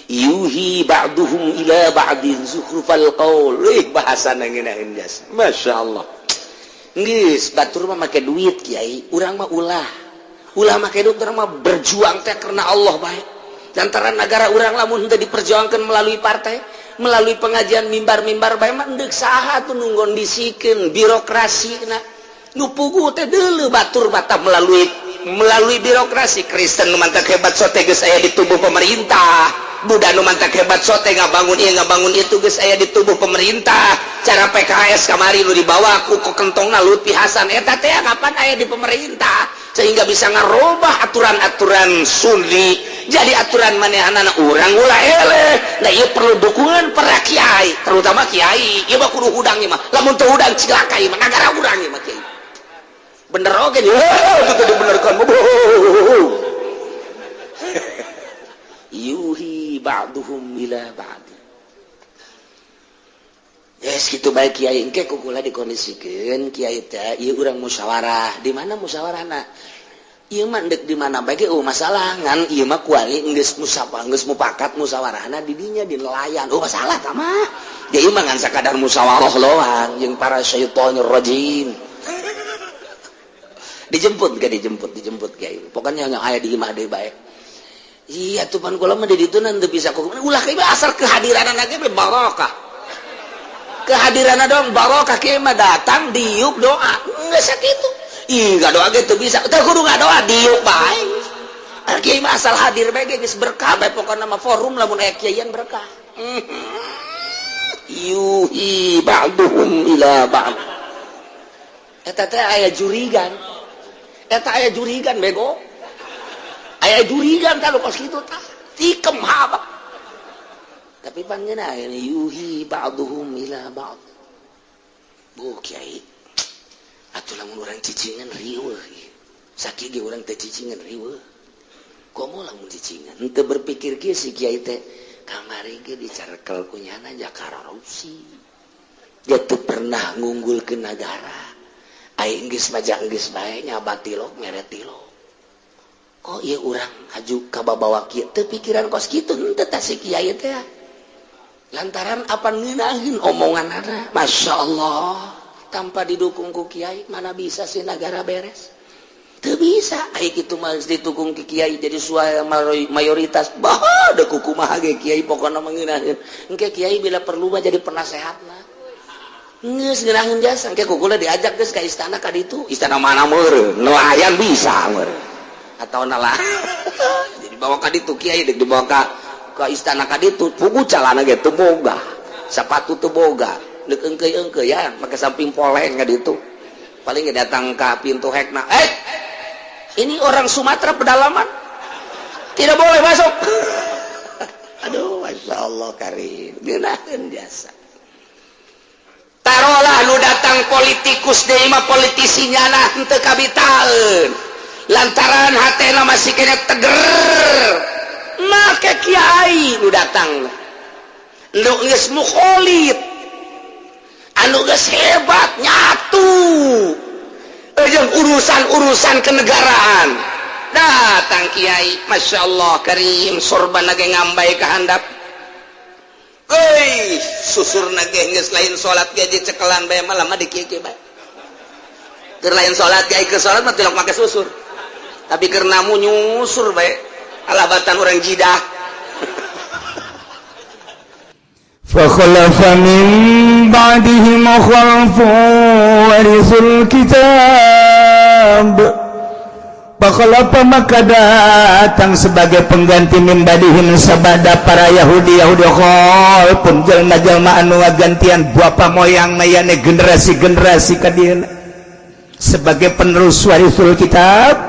yuhi ba'duhum ila ba'din zukhrufal qaul. Ih, bahasa ngeunaheun jas, Masya Allah. Geus, batur mah make duit, Kiai, urang mah ulah, ulah make duit. Urang mah berjuang teh karena Allah bae. Lantaran negara urang lamun henteu diperjuangkan melalui partai, melalui pengajian, mimbar-mimbar bae mah, endek saha tuh nu ngondisikeun birokrasi? Na nu puguh teh deuleu batur mata melalui. Melalui birokrasi. Kristen nu mantak hebat sote geus aya di tubuh pemerintah, Buddha nu mantak hebat sote ngabangun ieu, ngabangun itu, geus aya di tubuh pemerintah. Cara PKS kamari nu dibawa ku kentongna Lutfi Hasan eta teh kapan aya di pemerintah, sehingga bisa ngarubah aturan-aturan Sunni jadi aturan manehanana. Urang ulah eleh. Nah, ieu perlu dukungan para kiai, terutama kiai ieu mah kudu hudang. Ieu mah lamun teu hudang cilaka ieu mah nagara urang. Ieu mah kiai bener oge itu tadi benerkan. Yuhi ba'duhum ila ba'd. Yes, gitu baik kiai. Engke kukula dikondisikeun kiai teh ieu urang musyawarah. Di mana musyawarahna? Ieu mah ndek di mana bae ge oh masalah, ngan ieu mah kuari geus musyawarah, geus mupakat musyawarahna di dinya, di nelayan. Oh, masalah tah mah. Ya, ieu mah ngan sakadar musyawarah loang jeung para syaitonir rajim. Dijemput gak? Dijemput, dijemput kiai. Pokoknya yang aya di imah deui bae. Iya tuh, pan kula mah di ditu teu bisa ku ulah kieu, asal kehadiran ge barokah, kehadiran dong barokah. Kieu mah datang diuk doa geus sakitu. Ih, gak doa gitu bisa teu kudu doa, diuk bae. Kiai mah asal hadir bae geus berkah bae. Pokokna mah forum lamun aya kiaian berkah. Yuhi ba'duhum ila ba'd. Eta teh aya jurigan, eta aya jurigan bego, aya jurigan kalau kos kitu tah tikem haba. Tapi pangeuna yuhi ba'duhum ila ba'd. Bu kiai atuh, lamun urang cicingan riweuh, sakieu ge urang teh cicingan riweuh, komo lamun cicingan. Henteu berpikir kieu si kiai teh, kamari ge dicarekel ku nyana korupsi, dia teu pernah ngunggul ke negara. Aing geus majang geus bae nyabat tilok, mere tilok. Kok ieu urang haju kababawa kieu? Teu pikiran kos kitu henteu tah si kiai teh, lantaran apa ngeunaheun omonganana. Masya Allah, tanpa didukung ku kiai mana bisa sih negara beres? Teu bisa. Ai kitu mah didukung ku kiai jadi suara mayoritas. Bah, da kumaha ge kiai pokona mah ngeunaheun. Engke kiai bila perlu mah jadi penasehatna. Geus ngeunaheun jasa. Engke kukula diajak geus ka istana ka ditu. Istana mana meureun? Nelayan bisa meureun. Atau nalah. Jadi bawa ka ditu kiai deuk dibawa ka istana ka ditu, pugu calana ge teu boga. Sepatu teu boga. Deuk eungkeuy-eungkeuy ya, make samping poleng ka ditu. Paling ge datang ka pintu hekna. Eh, ini orang Sumatera pedalaman. Tidak boleh masuk. Aduh, Masya Allah karim. Ngeunaheun jasa. Tarolah nu datang politikus deui mah, politisi nyana henteu kabitaeun lantaran hatena masih kena teger. Make kiai nu datang nu geus mukholid, anu geus hebat nyatu jeung urusan-urusan kenegaraan. Datang kiai, Masya Allah karim, sorban ge ngambay ka handap. Euy, susurna ge geus lain salat ge dicekelan bae, malah mah di kieu bae. Keur lain salat ge, keur salat mah tilok make susur. Tapi keur namu nyusur bae. Alabatan urang jidah. فخلف من بعدهم خلف ورثوا الكتاب. فخلف maka datang sebagai pengganti, min ba'dihim sabada para Yahudi Yahudi, khalfun jelma-jelma anu gantian bapa moyang mayane generasi-generasi kadieuna sebagai penerus. Warisul kitab,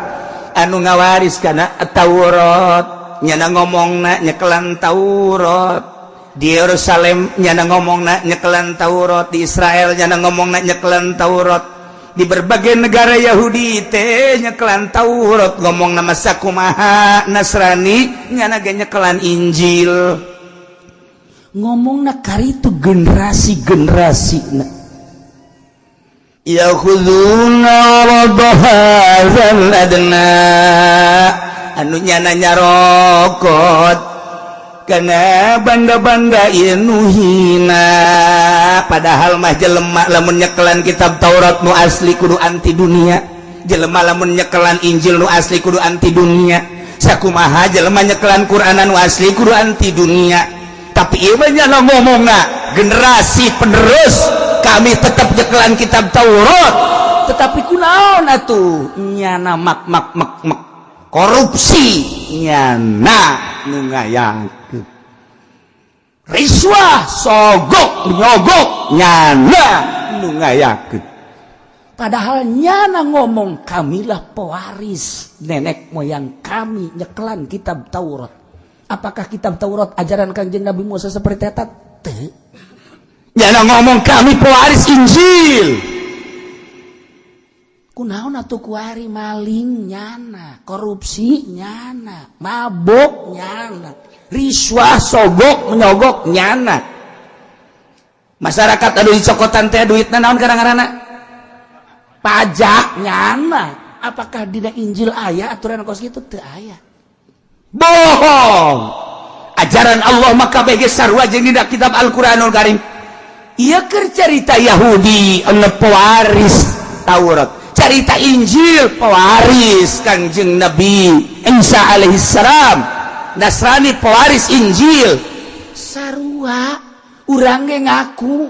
anu ngawaris kana Taurat, nyana ngomongna nyekelan Taurat. Di Yerusalem nyana ngomongna nyekelan Taurat, di Israel nyana ngomongna nyekelan Taurat, di berbagai negara Yahudi teh nyekelan Taurat ngomong nama. Sakumaha Nasrani nyana ge nyekelan Injil ngomong. Kari itu generasi generasi ya'khuduna 'arada hadzal adna, anu nyana nyarokot karena banda-banda nu hina. Padahal mah jelema lamun nyekelan kitab Taurat nu asli kudu anti dunia, jelema lamun nyekelan Injil nu asli kudu anti dunia, sakumaha jelema nyekelan Quran nu asli kudu anti dunia. Tapi ieu mah nyana ngomongna generasi penerus kami tetap nyekelan kitab Taurat. Tetapi kunaon atuh nyana mak mak mak mak korupsi, nyana nu ngayakeun riswah, sogok nyogok, nyana nu ngayakeun. Padahal nyana ngomong, "Kamilah pewaris nenek moyang kami nyekelan kitab Taurat." Apakah kitab Taurat ajaran Kanjeng Nabi Musa seperti eta? Teu. Nyana ngomong, "Kami pewaris Injil." Kunaon atuh kuari maling nyana, korupsi nyana, mabok nyana, riswah, sogok menyogok nyana? Masyarakat anu dicokotan teh duitna naon kadang-kadang? Pajak nyana. Apakah dina Injil aya aturan kos kitu? Teu aya. Bohong. Ajaran Allah maka bege sarua jeung dina kitab Al-Qur'anul Karim. Ieu keur carita Yahudi anu pewaris Taurat, carita Injil pewaris Kangjeng Nabi Isa alaihissalam, Nasrani pewaris Injil. Sarua urang ge ngaku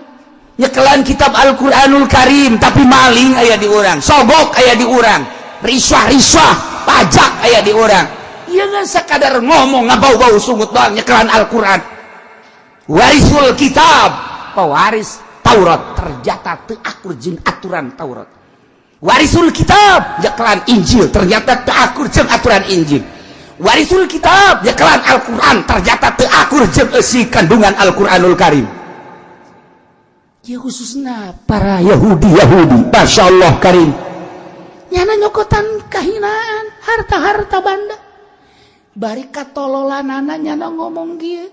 nyekelan kitab Al-Qur'anul Karim, tapi maling aya di urang, sogok aya di urang, riswah-riswah pajak aya di urang. Ieu ngan sakadar ngomong, ngabau-bau sungut doang nyekelan Al-Qur'an, warisul kitab, pewaris Taurat, ternyata teu akur jeung aturan Taurat. Warisul kitab nyekelan Injil, ternyata teu akur jeung aturan Injil. Warisul kitab nyekelan Al-Qur'an, ternyata teu akur jeung eusi kandungan Al-Qur'anul Karim. Ya, khususnya para Yahudi Yahudi, Masya Allah Karim, nyana nyokotan kahinaan, harta-harta banda, bari katololanana nyana ngomong kieu,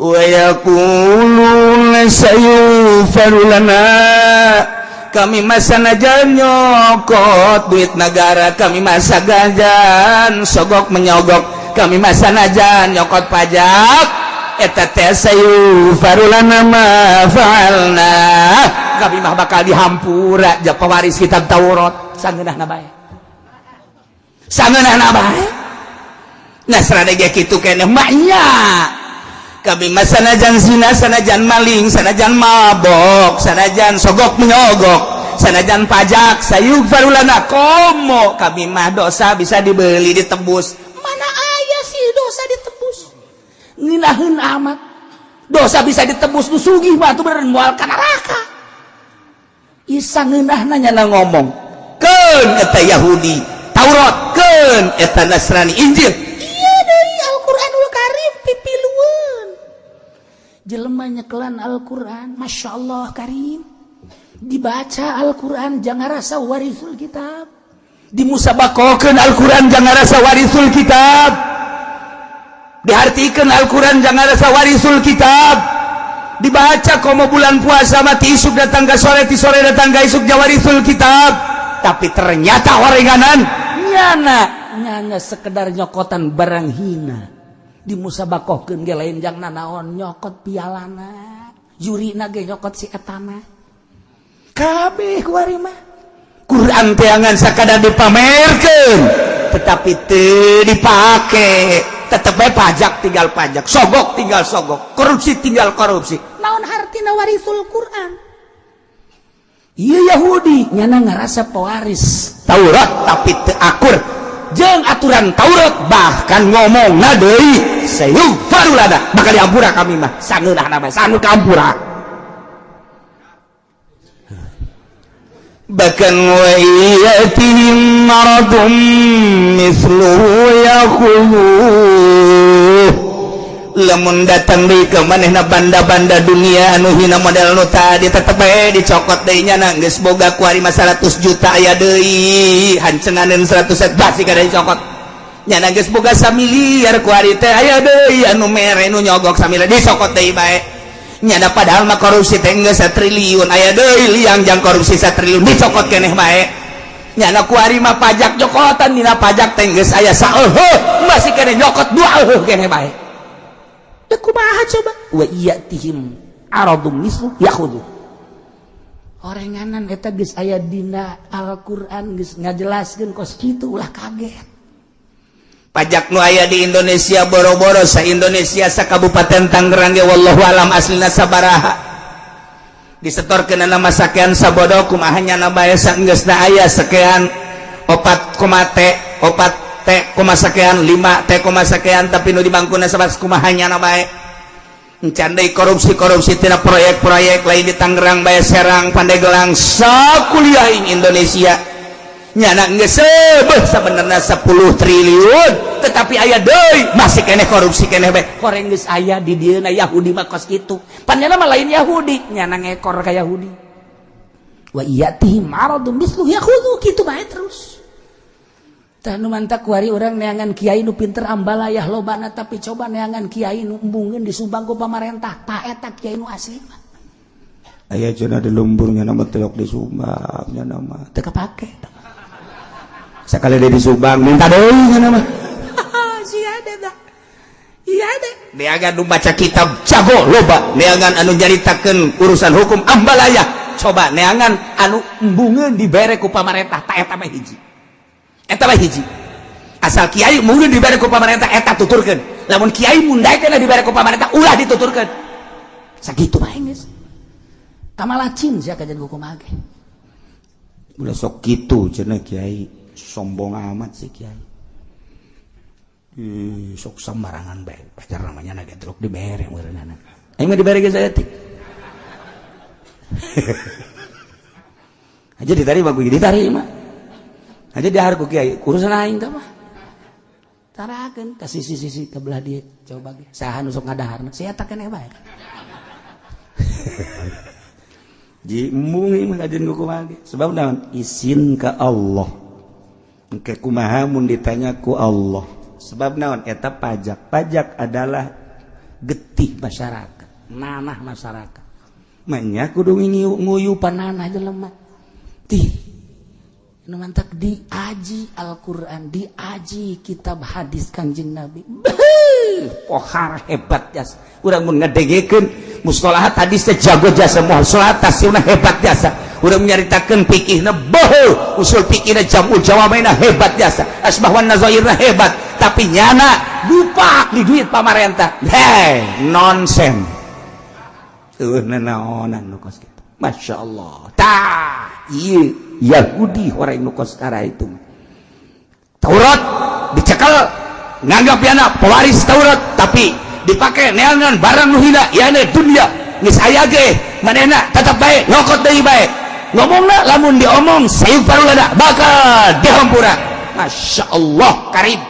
wa yaquluna sayughfaru lana. Kami mah sanajan nyokot duit negara, kami mah sanajan sogok menyogok, kami mah sanajan nyokot pajak, eta teh sayughfaru lana ma fa'alna, kami mah bakal dihampura. Ja pewaris kitab Taurat, sangeunahna bae, sangeunahna bae. Nasrani ge kitu keneh maknya. Kami mah sanajan zina, sanajan maling, sanajan mabok, sanajan sogok menyogok, sanajan pajak, sayughfaru lana. Komo kami mah dosa bisa dibeli, ditebus. Mana aya sih dosa ditebus? Nginaheun amat dosa bisa ditebus. Nu sugih mah atuh bener moal ka neraka. Isa ngeunahna nyana ngomong. Keun eta Yahudi Taurat, keun eta Nasrani Injil. Iya, dari Al-Qur'anul Karim pipilueun. Jelema nyekelan Al-Qur'an, Masya Allah Karim, dibaca Al-Qur'an jangan rasa warisul kitab, dimusabakokeun Al-Qur'an jangan rasa warisul kitab, dihartikeun Al-Qur'an jangan rasa warisul kitab, dibaca komo bulan puasa mati isuk datang ke sore, ti sore datang ke isuk, jawarisul kitab. Tapi ternyata orenganan nyana nyana sekedar nyokotan barang hina. Dimusabakohkeun ge lain jang nanaon, nyokot pialana, jurina ge nyokot si etana. Kabeh kuari mah Quran teangan sakadar dipamerkeun, tetapi teu dipake. Tetep bae pajak tinggal pajak, sogok tinggal sogok, korupsi tinggal korupsi. Naon hartina warisul Quran? Iya, Yahudi nyana ngerasa pewaris Taurat, tapi teu akur jeung aturan Taurat. Bahkan ngomong na deui, sayughfaru lana, bakal diampura kami mah. Sangeunahna mah sanu kampura. Bahkan wa yatihim maradum mithluhu yakhudhuh. Lamun datang deui ke manehna banda-banda dunia anu hina model nu tadi, tetep bae dicokot deui nya. Geus boga kuari mah 100 juta, aya deui hancenganeun 100 basi kada dicokot nya. Geus boga samiliar kuari teh, aya deui anu mere, nu nyogok samiliar, dicokot deui bae nyana. Padahal mah korupsi teh geus satriliun, aya deui liang jang korupsi satriliun, dicokot keneh bae nyana. Kuari mah pajak nyokotan, dina pajak teh geus aya saeuheuh, masih keneh nyokot dua euheuh keneh bae. Teu kumaha coba? Wa iyatihim aradum mislu yakhudhu. Orenganan eta geus aya dina Al-Qur'an, geus ngajelaskeun kos kitu, ulah kaget. Pajak nu aya di Indonesia, boro-boro sa Indonesia, sa Kabupaten Tangerang ge wallahu alam aslina sabaraha. Disetorkeun nama sakean sabodo, kumaha nyana bae saenggeusna aya sekian 4 koma T, 4 T koma sekian, 5 T koma sekian, tapi nu di bangkuna sabas kumaha nyana bae. Encan deui korupsi-korupsi tina proyek-proyek lain di Tangerang bae, Serang, Pandeglang, sakuliah Indonesia. Nyana geus seubeuh sabenerna 10 triliun, tetapi aya deui masih keneh korupsi keneh bae. Koreng geus aya di dieu na Yahudi mah kos kitu. Pan nyana mah lain Yahudi, nyana ngekor ka Yahudi. Wa iyatihim aradun mislu yakhudhu, kitu bae terus. Tah nu mantak kuari urang neangan kiai nu pinter ambalayah lobana, tapi coba neangan kiai nu embungeun disumbang ku pamarentah, tah eta kiai nu asli mah. Aya cenah di lemburnya nama telok di Subang nya nama teu kapake. Sekali dia di Subang minta deui nya nama. Si ada dah. Iya ada. Neangan nu baca kitab jago loba, neangan anu nyaritakeun urusan hukum ambalayah, coba neangan anu embungeun dibere ku pamarentah, tah eta mah hiji. Eta mah hiji. Asal kiai mungkin dibere ku pamarentah eta tuturkeun. Lamun kiai mundaikeun dibere ku pamarentah ulah dituturkeun. Sakitu bae geus. Kamalacin sia kajian hukum ge. Ulah sok kitu cenah kiai, sombong amat sih kiai. Ih, sok sembarangan bae. Pacar namanya naga truk dibere meureunana. Aing mah dibere ge saeutik. Aja diterima ku diterima. Aja dahar ku kiai, urusan aing teh mah. Tarakeun ka sisi-sisi ka belah dieu, coba ge. Saha nu sok ngadaharna? Si eta keneh bae. Ji embung ieu mah kajian ku kumaha ge. Sebab naon? Isin ka Allah. Engke kumaha mun ditanya ku Allah. Sebab naon? Eta pajak. Pajak adalah getih masyarakat, nanah masyarakat. Manya kudu nguyupan nanah jelema. Tih nu mantak diaji Al-Qur'an, diaji kitab hadis Kanjeng Nabi. Beuh, pohar hebat jas. Urang mun ngadengekeun mustalahat hadis teh jago jasa, mustalahat tafsirna hebat jasa. Urang nyaritakeun fikihna beuh, usul fikihna jamul jawamaina hebat jasa. Asbah wan nazairna hebat, tapi nyana dupak di duit pamarentah. Hei, nonsen. Eueuh nanaonan nu kos kitu. Masya Allah. Tah, ieu Yahudi orang nu kos kara itu. Taurat dicekal nganggap yana pewaris Taurat, tapi dipakai neangan barang nu hina yana dunia. Geus aya ge manehna tetep bae nyokot deui bae. Ngomongna lamun diomong sayup parulada bakal dihampura. Masya Allah karib.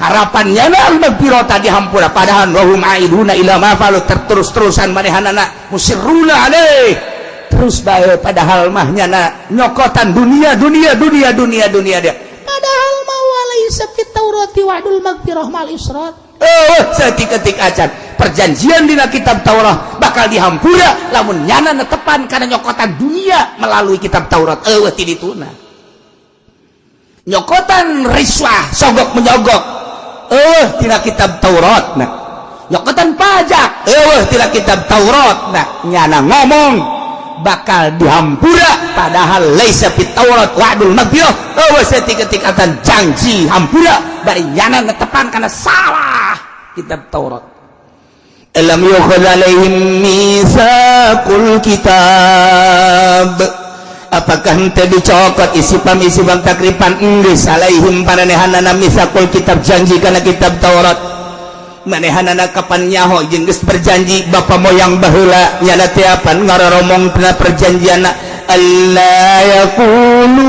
Harapannya na al-maghfirata dihampura, padahal wahum aiduna ila ma falu, terus-terusan manehanana musirruna alaih terus bae, padahal mah nyana nyokotan dunia dunia dunia dunia dunia dia, padahal mah walaisa fit taurati wa'dul maghfirah mal israt. Oh, setik-ketik acan perjanjian dina kitab Taurat bakal dihampura lamun nyana netepan kana nyokotan dunia melalui kitab Taurat. Eueuh ti dituna nyokotan riswah sogok menyogok eueuh tina kitab Taurat. Nah, nyokotan pajak eueuh tina kitab Taurat. Nah, nyana ngomong bakal dihampura padahal laisa fit Taurat wa'dul maghfirah. Eueuh setik-ketik akan janji hampura bari nyana netepan kana salah kitab Taurat. Alam yukhadh alaihim mitsaqul kitab, apakah henteu dicokot isipam-isipam takripan enggeus alaihim paranehanana mitsaqul kitab, janji kana kitab Taurat. Manehanana kapan nyaho jeung geus berjanji bapa moyang baheula nyana teh apan ngaroromong tina perjanjianna alla yaqulu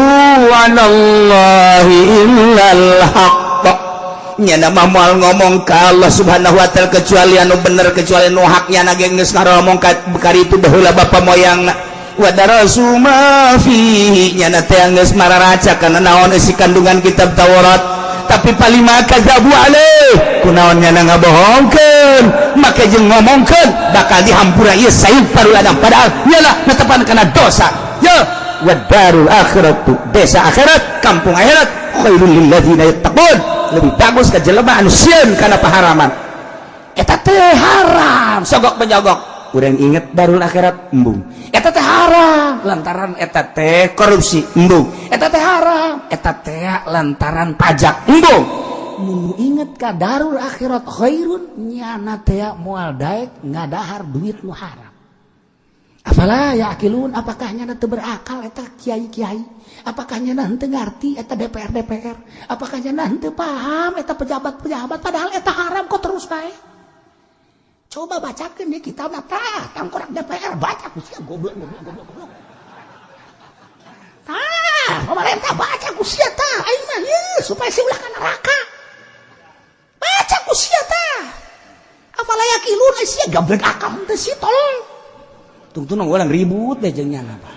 'alallahi illal haqq. Nyana mah moal ngomong ka Allah Subhanahu wa taala kecuali anu bener, kecuali anu hak. Nyana ge geus ngaromong ka bekari itu baheula bapa moyangna. Wa darasu ma fihi, nyana teh geus mararaca kana naon isi kandungan kitab Taurat, tapi palima kadzabu alaih, kunaon nyana ngabohongkeun make jeung ngomongkeun bakal dihampura ieu sayup paruladang, padahal nyana netepan kana dosa. Ya wa darul akhiratu, desa akhirat, kampung akhirat, khairul lil ladzina yattaqun, lebih bagus ka jelema anu sieun kana paharaman. Eta teh haram sogok menyogok, urang inget darul akhirat embung. Eta teh haram lantaran eta teh korupsi embung. Eta teh haram eta teh lantaran pajak embung. Mun inget ka darul akhirat khairun, nyana teh moal daek ngadahar duit nu haram. Afala ya'qilun, apakah nyana teu berakal eta kiai-kiai? Apakah nyana henteu ngarti eta DPR DPR? Apakah nyana henteu paham eta pejabat-pejabat, padahal eta haram kok terus bae? Coba bacakeun di kitab tah, tangkorak DPR baca ku sia, goblok goblok goblok goblok. Tah, pemerintah baca ku sia tah, aing mah ieu supaya si ulah ka neraka. Baca ku sia tah. Afala ya'qilun, ai sia gablek akal henteu sih, tolong. Tungtung orang ribut deh jeung nyana, Pak.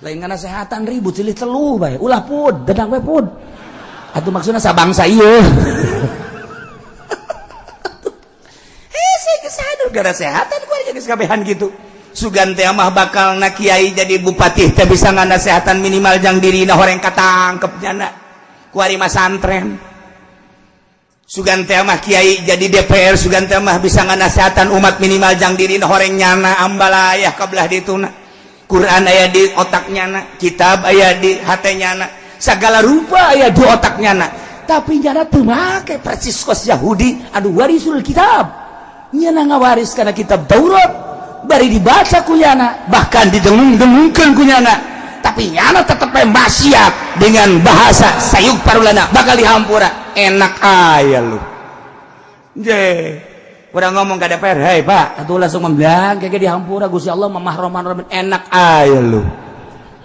Lain nganasehatan, ribut silih teluh bae. Ulah pud, dedang we pud. Atuh maksudna sabangsa ieu. Hese geus sadar gara sehatan ku geus kabehan gitu. Sugan teh mah bakal na kiai jadi bupati teh bisa nganasehatan minimal jang dirina horeng katangkep nyana. Kuari mah santren. Sugan teh mah kiai jadi DPR, sugan teh mah bisa nganasehatan umat minimal jang dirina horeng nyana ambalayah kabelah dituna. Quran aya di otak nyana, kitab aya di hate nyana, segala rupa aya di otak nyana. Tapi nyana teu make persis kos Yahudi anu warisul kitab. Nyana ngawaris kana kitab Taurat, bari dibaca ku nyana, bahkan didengung-dengungkeun ku nyana. Tapi nyana tetep maksiat dengan bahasa sayuk parulana bakal dihampura. Enak aya lu. Je. Urang ngomong ke DPR, "Hei Pak," atuh langsung membilang kayak dihampura Gusti Allah mamah roman roman, enak aya lu.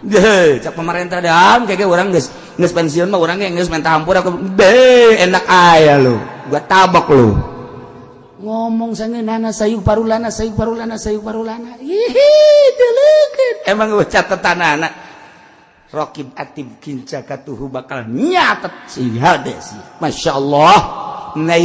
Je, cak pemerintah dam kayak urang geus geus pensiun mah urang geus minta hampura, be enak aya lu. Gua tabok lu. Ngomong sangeunana sayuk parulana, sayuk parulana, sayuk parulana. Hihi, deleukeun. Emang gua catetanana Rokib atib kinca katuhu bakal nyatet sing hade sih. Masya Allah. Nah,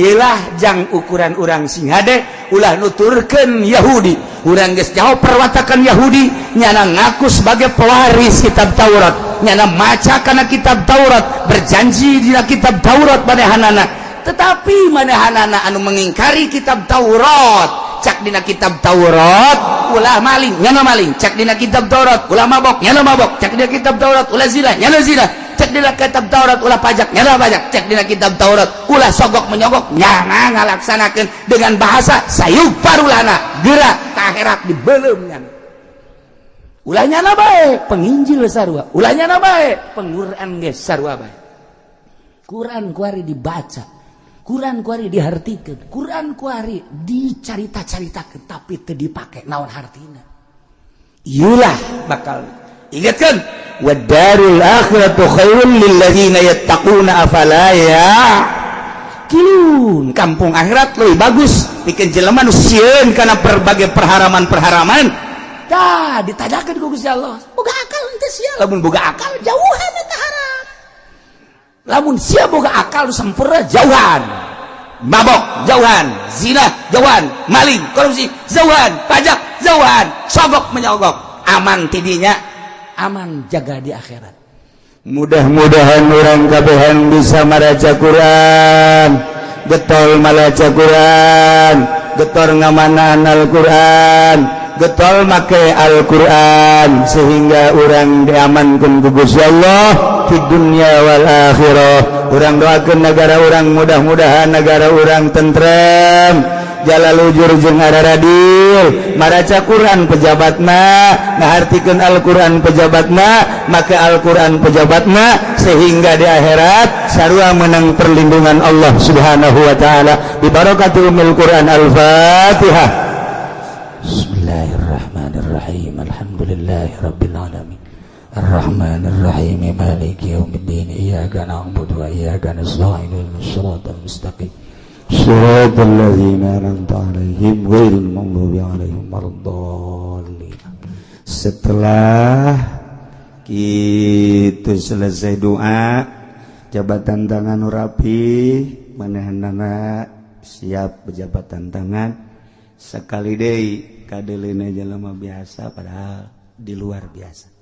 jang ukuran urang sing hade ulah nuturkeun Yahudi. Urang geus jauh perwatakan Yahudi, nyana ngaku sebagai pewaris kitab Taurat, nyana maca kana kitab Taurat, berjanji dina kitab Taurat manehanana. Tetapi manehanana anu mengingkari kitab Taurat. Cak dina kitab Taurat ulah maling, nyana maling. Cak dina kitab Taurat ulah mabok, nyana mabok. Cak dina kitab Taurat ulah zina, nyana zina. Cak dina kitab Taurat ulah pajak, nyana pajak. Cak dina kitab Taurat ulah sogok menyogok, nyana ngalaksanakeun dengan bahasa sayuk parulana gerak ka akhirat dibelum nyana. Ulah nyana bae penginjil sarua, ulah nyana bae pengquran geus sarua bae. Quran kuari dibaca, Quran kuari dihartikeun, Quran kuari dicarita-caritakeun, tapi teu dipake, naon hartina? Iyalah bakal ingatkan, wadarul akhiratu khairul lil ladzina yattaquna afala ya'qilun. Kampung akhirat lebih bagus pikeun jelema nu sieun kana berbagai perharaman-perharaman. Tah, ditanyakeun ku Gusti Allah, boga akal henteu sia? Lamun boga akal, jauhan eta haram. Lamun sia boga akal sempurna, jauhan mabok, jauhan zina, jauhan maling, korupsi, jauhan pajak, jauhan sogok menyogok, aman tidinya, aman jaga di akhirat. Mudah-mudahan orang kabehan bisa maraca Quran, getol malaca Quran, getol ngamanaan Al-Quran, getol make Al-Quran, sehingga orang diamankan ku Gusti Allah di dunia wal akhirah. Urang doakan negara orang, mudah-mudahan negara orang tentrem, jalalujur jeung araradil, maraca Quran pejabatna, ngahartikeun Al-Quran pejabatna, make Al-Quran pejabatna, sehingga di akhirat sarua menang perlindungan Allah Subhanahu wa taala. Bi barakati umil Quran. Al-Fatihah. Bismillahirrahmanirrahim. Alhamdulillahirabbil alamin. Arrahmanirrahim. Maliki yaumiddin. Iyyaka na'budu wa iyyaka nasta'in. Ihdinas siratal mustaqim. Siratal ladzina an'amta 'alaihim ghairil maghdubi 'alaihim waladdallin. Setelah itu selesai doa, jabatan tangan rapi, manehanana siap berjabatan tangan sekali deui, kadeulina jelema biasa padahal di luar biasa.